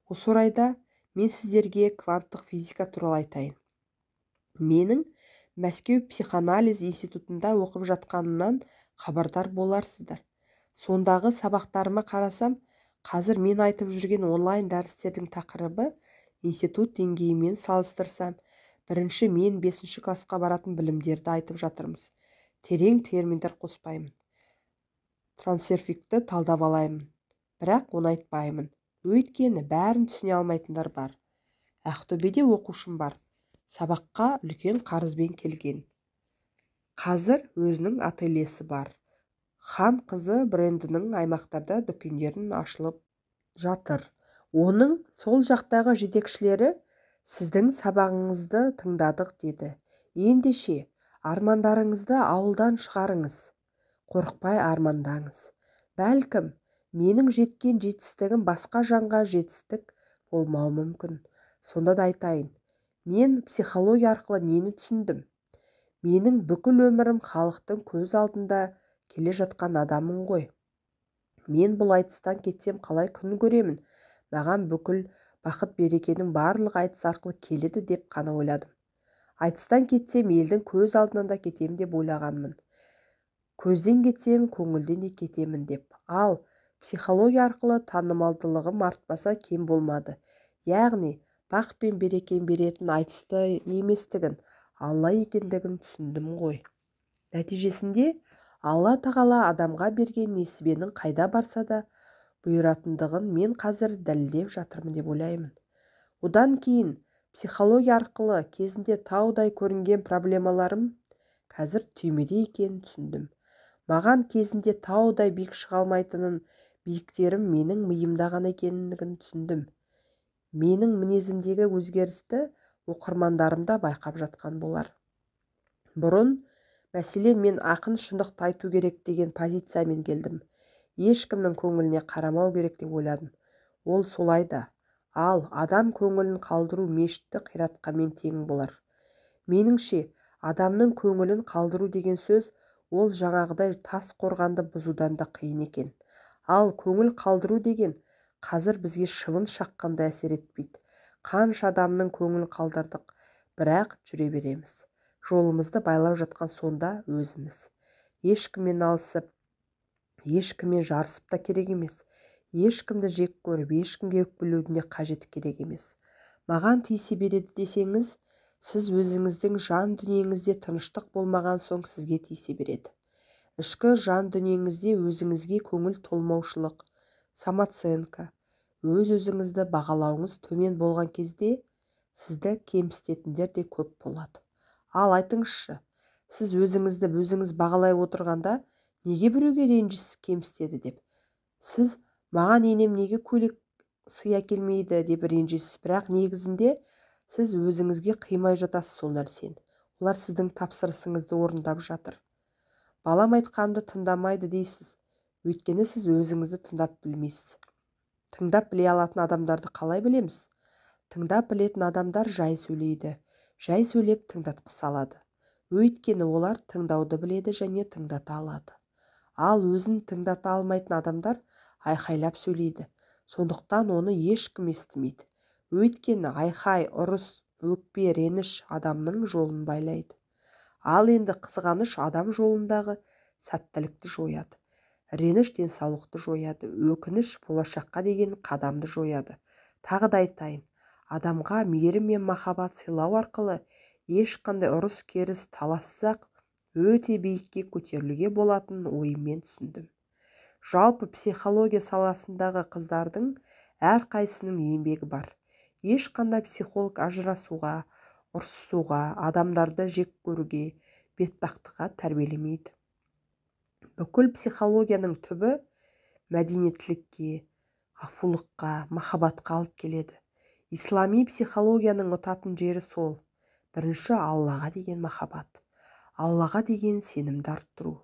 S1: Осы орайда мен сіздерге кванттық физика туралы айтайын. Менің Мәскеу психоанализ институтында оқып жатқанымнан хабардар боларсыздар. Сондағы сабақтарыма қарасам, қазір мен айтып жүрген онлайн дәрістердің тақырыбы институт деңгейімен салыстырсам, бірінші мен 5-ші классқа баратын білімдерді айтып жатырмыз. Терең терминдер қоспаймын. Трансерфингті талдап алаймын. Бірақ оны айтпаймын. Өйткені бәрін түсіне алмайтындар бар. Ақтөбеде оқушым бар. Сабаққа үлкен қарызбен келген. Қазір өзінің ательесі бар. Хан қызы брендінің аймақтарда дүкендерін ашылып жатыр. Оның сол жақтағы жетекшілері сіздің сабағыңызды тыңдадық деді. Ендеше, армандарыңызды ауылдан шығарыңыз. Қорықпай армандаңыз. Бәлкім, менің жеткен жетістігім басқа жанға жетістік болмауы мүмкін. Сонда да айтайын, мен психология арқылы нені түсіндім? Менің бүкіл өмірім халықтың көз алдында келе жатқан адаммын ғой. Мен бұл айтыстан кетсем қалай күн көремін? Маған бүкіл бақыт берекенің барлығы айтыс арқылы келеді деп қана ойладым. Айтыстан кетсем елдің көз алдынан да кетем деп ойлағанмын. Көзден кетсем көңілден де кетемін деп. Ал психология арқылы танымалдылығым артпаса кем болмады. Яғни бақ пен берекен беретін айтысты еместігін, Алла екендігін түсіндім ғой. Нәтижесінде Алла тағала адамға берген несібенің қайда барса да бұйыратындығын мен қазір дәлелдеп жатырмын деп ойлаймын. Одан кейін психология арқылы кезінде таудай көрінген проблемаларым қазір түймедей екенін түсіндім. Маған кезінде таудай биік шыға алмайтынын биіктерім менің миымда ғана екендігін түсіндім. Менің мінезімдегі өзгерісті оқырмандарым да байқап жатқан болар. Бұрын, мәселен, мен ақын шындықты айту керек деген позициямен келдім. Ешкімнің көңіліне қарамау керек деп ойладым. Ол солай да. Ал адам көңілін қалдыру мешітті қиратқанмен тең болар. Меніңше, адамның көңілін қалдыру деген сөз ол жаңағыдай тас қорғанды бұзудан да қиын екен. Ал көңіл қалдыру деген қазір бізге шыбын шаққандай әсер етпейді. Қанша адамның көңілін қалдырдық, бірақ жүре береміз. Жолымызды байлап жатқан сонда өзіміз. Ешкіммен алысып, ешкіммен жарысып та керек емес. Ешкімді жек көріп, ешкімге өкпелеудің де қажеті керек емес. Маған тиісе береді десеңіз, сіз өзіңіздің жан дүниеңізде тыныштық болмаған соң сізге тиісе береді. Ішкі жан дүниеңізде өзіңізге көңіл толмаушылық, самооценка, өз-өзіңізді бағалауыңыз төмен болған кезде сізді кемсітетіндер де көп болады. Ал айтыңызшы, сіз өзіңізді өзіңіз бағалай отырғанда неге біреуге ренжісіз кемсітеді деп? Сіз маған енем неге көйлек сый әкелмейді деп ренжисіз, бірақ негізінде сіз өзіңізге қимай жатасыз сол нәрсені. Олар сіздің тапсырысыңызды орындап жатыр. Балам айтқанымды тыңдамайды дейсіз, өйткені сіз өзіңізді тыңдап білмейсіз. Тыңдап біле алатын адамдарды қалай білеміз? Тыңдап білетін адамдар жай сөйлейді, жай сөйлеп тыңдатқысы алады. Өйткені олар тыңдауды біледі және тыңдата алады. Ал өзін тыңдата алмайтын адамдар айқайлап сөйлейді. Сондықтан оны ешкім естімейді. Өйткені айқай, ұрыс, өкпе, реніш адамның жолын байлайды. Ал енді қызғаныш адам жолындағы сәттілікті жояды. Реніш денсаулықты жояды, өкініш болашаққа деген қадамды жояды. Тағы да айтайын, адамға мейірім мен махаббат сыйлау арқылы ешқандай ұрыс-керіс, талассыз-ақ өте биікке көтерілуге болатынын ойыммен түсіндім. Жалпы психология саласындағы қыздардың әрқайсысының еңбегі бар. Ешқандай психолог ажырасуға, ұрысуға, адамдарды жек көруге, бетбақтыға тәрбиелемейді. Бүкіл психологияның түбі мәдениеттілікке, ғафулыққа, махаббатқа алып келеді. Ислами психологияның ұтатын жері сол. Бірінші Аллаға деген махаббат, Аллаға деген сенімді арттыру.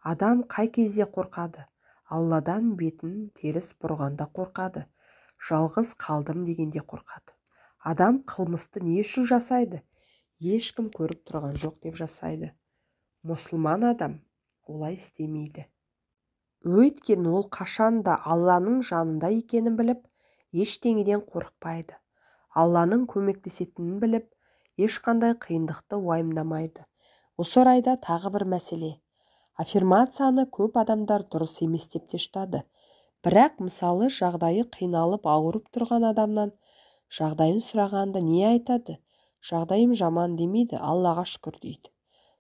S1: Адам қай кезде қорқады? Алладан бетін теріс бұрғанда қорқады. Жалғыз қалдым дегенде қорқады. Адам қылмысты не үшін жасайды? Ешкім көріп тұрған жоқ деп жасайды. Мұсылман адам олай істемейді. Өйткені ол қашанда Алланың жанында екенін біліп, ештеңеден қорықпайды. Алланың көмектесетінін біліп, ешқандай қиындықты уайымдамайды. Осы орайда тағы бір мәселе. Аффирмацияны көп адамдар дұрыс емес деп те жатады. Бірақ мысалы жағдайы қиналып ауырып тұрған адамнан жағдайын сұрағанда не айтады? Жағдайым жаман демейді, Аллаға шүкір дейді.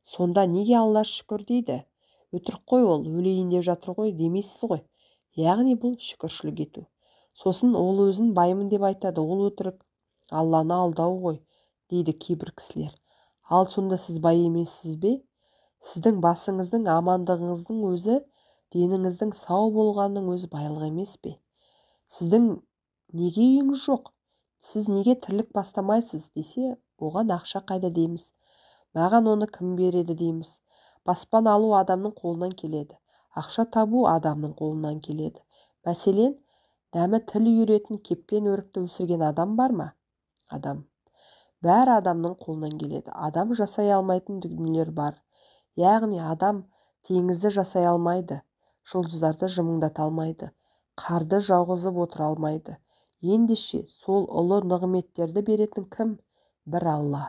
S1: Сонда неге Алла шүкір дейді? Өтірік қой ол, өлейін деп жатыр ғой демейсіз ғой. Яғни бұл шүкіршілік ету. Сосын ол өзін баймын деп айтады, ол өтірік, Алланы алдау ғой дейді кейбір кісілер. Ал сонда сіз бай емессіз бе? Сіздің басыңыздың амандығыңыздың өзі, деніңіздің сау болғанының өзі байлық емес пе? Сіздің неге үйіңіз жоқ? Сіз неге тірлік бастамайсыз десе, оған ақша қайда дейміз. Маған оны кім береді дейміз. Баспана алу адамның қолынан келеді. Ақша табу адамның қолынан келеді. Мәселен, дәмі тіл үйіретін кепкен өрікті өсірген адам бар ма? Адам. Бәрі адамның қолынан келеді. Адам жасай алмайтын дүниелер бар. Яғни адам теңізді жасай алмайды, жұлдыздарды жымыңдата алмайды, қарды жауғызып отыра алмайды. Ендеше сол ұлы нығметтерді беретін кім? Бір Алла.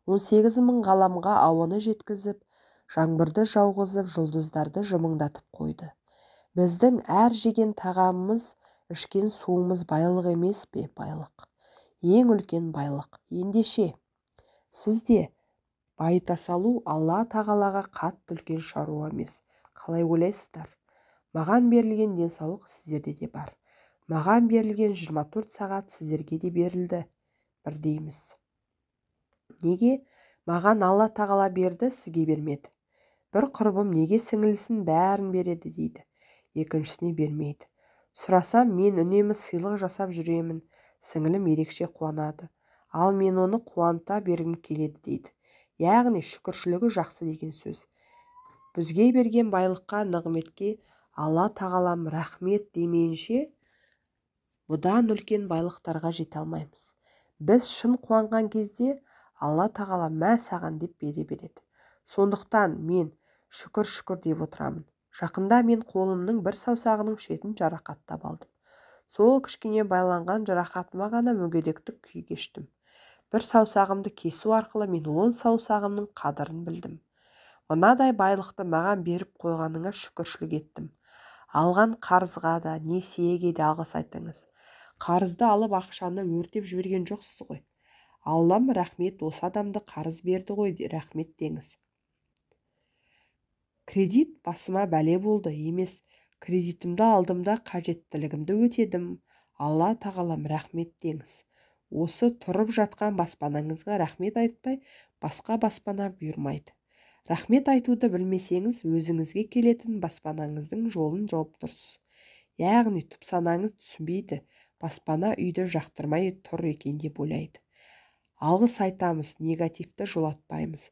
S1: 18 мың ғаламға ауаны жеткізіп, жаңбырды жауғызып, жұлдыздарды жымыңдатып қойды. Біздің әр жеген тағамымыз, ішкен суымыз байлық емес пе? Байлық. Ең үлкен байлық. Ендеше, сізде байыта салу Алла тағалаға қатты үлкен шаруа емес. Қалай ойлайсыздар? Маған берілген денсаулық сіздерде де бар. Маған берілген 24 сағат сіздерге де берілді. Бірдейміз. Неге маған Алла тағала берді, сізге бермеді? Бір құрбым неге сіңілісін бәрін береді дейді, екіншісіне бермейді. Сұрасам, мен үнемі сыйлық жасап жүремін, сіңілім ерекше қуанады. Ал мен оны қуанта бергім келеді дейді. Яғни шүкіршілігі жақсы деген сөз. Бізге берген байлыққа, нығметке Алла тағалам рахмет демейінше, бұдан үлкен байлықтарға жете алмаймыз. Біз шын қуанған кезде Алла тағала мә саған деп бере береді. Сондықтан мен шүкір-шүкір деп отырамын. Жақында мен қолымның бір саусағының шетін жарақаттап алдым. Сол кішкене байланған жарақатыма ғана мүгедектік күй кештім. Бір саусағымды кесу арқылы мен 10 саусағымның қадірін білдім. Мынадай байлықты маған беріп қойғаныңа шүкіршілік еттім. Алған қарызға да, несиеге де алғыс айтыңыз. Қарызды алып ақшаны өртеп жіберген жоқсыз ғой. Аллам рахмет, осы адамды қарыз берді ғой, рахмет деңіз. Кредит басыма бәле болды емес, кредитімді алдым да қажеттілігімді өтедім. Алла тағалам рахмет деңіз. Осы тұрып жатқан баспанаңызға рахмет айтпай, басқа баспана бұйырмайды. Рахмет айтуды білмесеңіз, өзіңізге келетін баспанаңыздың жолын жауып тұрсыз. Яғни түп санаңыз түсінбейді, баспана үйді жақтырмай тұр екен деп ойлайды. Алғыс айтамыз, негативті жолатпаймыз.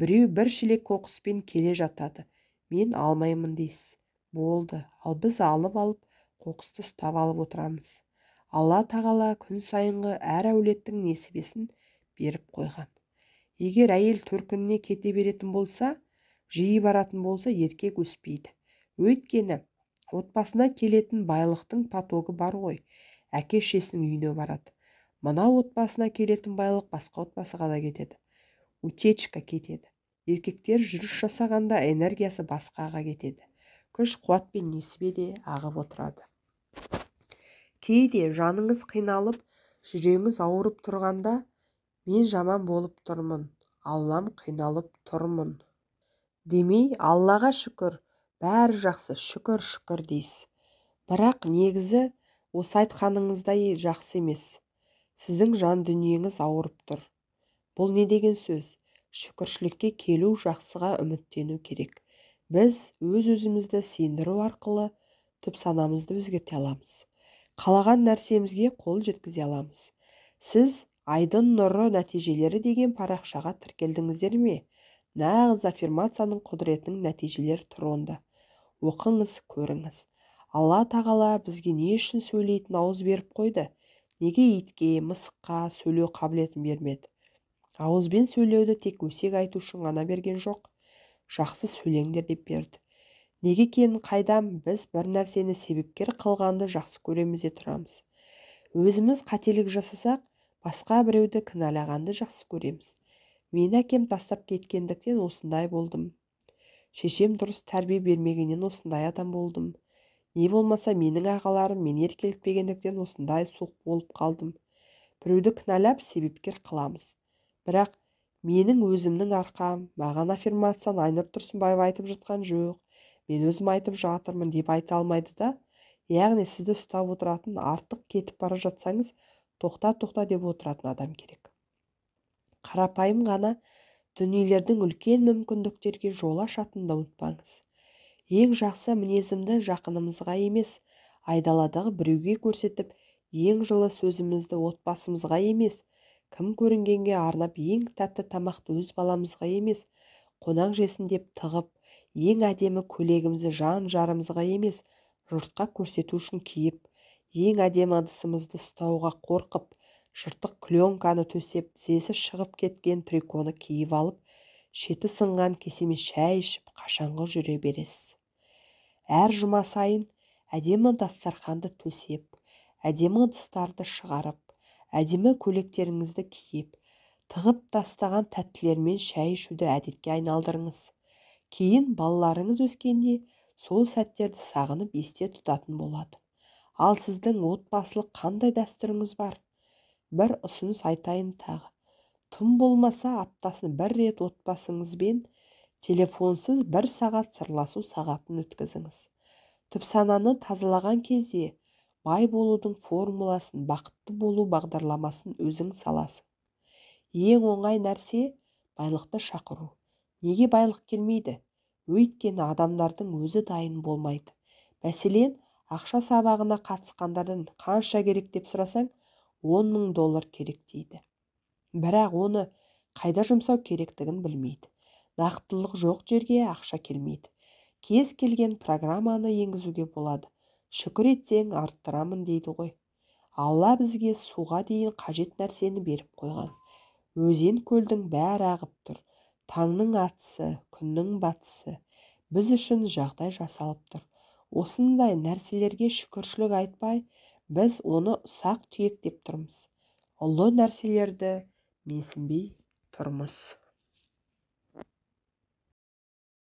S1: Біреу бір шелек қоқыспен келе жатады. Мен алмаймын дейсіз. Болды, ал біз алып-алып қоқысты ұстап алып отырамыз. Алла тағала күн сайынғы әр әулеттің несібесін беріп қойған. Егер әйел төркініне кете беретін болса, жиі баратын болса, еркек өспейді. Өйткені отбасына келетін байлықтың потогы бар ғой. Әке шешесінің үйіне барады. Мына отбасына келетін байлық басқа отбасыға да кетеді. Утечка кетеді. Еркектер жүріс жасағанда энергиясы басқаға кетеді. Күш, қуат пен несібе де ағып отырады. Кейде жаныңыз қиналып, жүрегіңіз ауырып тұрғанда, мен жаман болып тұрмын, Аллам қиналып тұрмын демей, Аллаға шүкір, бәрі жақсы, шүкір, шүкір дейсіз. Бірақ негізі осы айтқаныңыздай жақсы емес. Сіздің жан дүниеңіз ауырып тұр. Бұл не деген сөз? Шүкіршілікке келу, жақсыға үміттену керек. Біз өз-өзімізді сендіру арқылы түп санамызды өзгерте аламыз. Қалаған нәрсемізге қол жеткізе аламыз. Сіз Айдын нұры нәтижелері деген парақшаға тіркелдіңіздер ме? Нағыз аффирмацияның құдіретінің нәтижелері тұр онда. Оқыңыз, көріңіз. Алла тағала бізге не үшін сөйлейтін ауыз беріп қойды? Неге итке, мысыққа сөйлеу қабілетін бермеді? Ауызбен сөйлеуді тек өсек айту үшін ғана берген жоқ. Жақсы сөйлеңдер деп берді. Неге екенін қайдам, біз бір нәрсені себепкер қылғанды жақсы көреміз де тұрамыз. Өзіміз қателік жасасақ, басқа біреуді кінәлағанды жақсы көреміз. Мені әкем тастап кеткендіктен осындай болдым. Шешем дұрыс тәрбие бермегеннен осындай адам болдым. Не болмаса менің ағаларым мені еркелетпегендіктен осындай суық болып қалдым. Біреуді кінәлап себепкер қыламыз. Бірақ менің өзімнің арқам, маған аффирмацияны Айнұр Тұрсынбаева айтып жатқан жоқ, мен өзім айтып жатырмын деп айта алмайды да. Яғни сізді ұстап отыратын, артық кетіп бара жатсаңыз, тоқта-тоқта деп отыратын адам керек. Қарапайым ғана дүниелердің үлкен мүмкіндіктерге жол ашатынын да ұмытпаңыз. Ең жақсы мінезімді жақынымызға емес, айдаладағы біреуге көрсетіп, ең жылы сөзімізді отбасымызға емес, кім көрінгенге арнап ең тәтті тамақты өз баламызға емес, қонақ жесін деп тығып, ең әдемі көйлегімізді жан жарымызға емес, жұртқа көрсету үшін киіп, ең әдемі ыдысымызды ұстауға қорқып, жыртық кленканы төсеп, тізесі шығып кеткен триконы киіп алып, шеті сынған кесемен шай ішіп, қашанғы жүре бересіз. Әр жұма сайын әдемі дастарханды төсеп, әдемі ыдыстарды шығарып, әдемі көйлектеріңізді киіп, тығып тастаған тәттілермен шай ішуді әдетке айналдырыңыз. Кейін балаларыңыз өскенде сол сәттерді сағынып есте тұтатын болады. Ал сіздің отбасылық қандай дәстүріңіз бар? Бір ұсыныс айтайын тағы. Тым болмаса аптасына бір рет отбасыңызбен телефонсыз бір сағат сырласу сағатын өткізіңіз. Түпсананы тазалаған кезде бай болудың формуласын, бақытты болу бағдарламасын өзің саласың. Ең оңай нәрсе байлықты шақыру. Неге байлық келмейді? Өйткені адамдардың өзі дайын болмайды. Мәселен, ақша сабағына қатысқандардан қанша керек деп сұрасаң, $10,000 керек дейді. Бірақ оны қайда жұмсау керектігін білмейді. Нақтылық жоқ жерге ақша келмейді. Кез келген программаны енгізуге болады. Шүкір етсең, арттырамын дейді ғой. Алла бізге суға дейін қажет нәрсені беріп қойған. Өзен көлдің бәрі ағып тұр. Таңның атысы, күннің батысы. Біз үшін жағдай жасалып тұр. Осындай нәрселерге шүкіршілік айтпай, біз оны ұсақ-түйек деп тұрмыз. Ұлы нәрселерді менсінбей тұрмыз.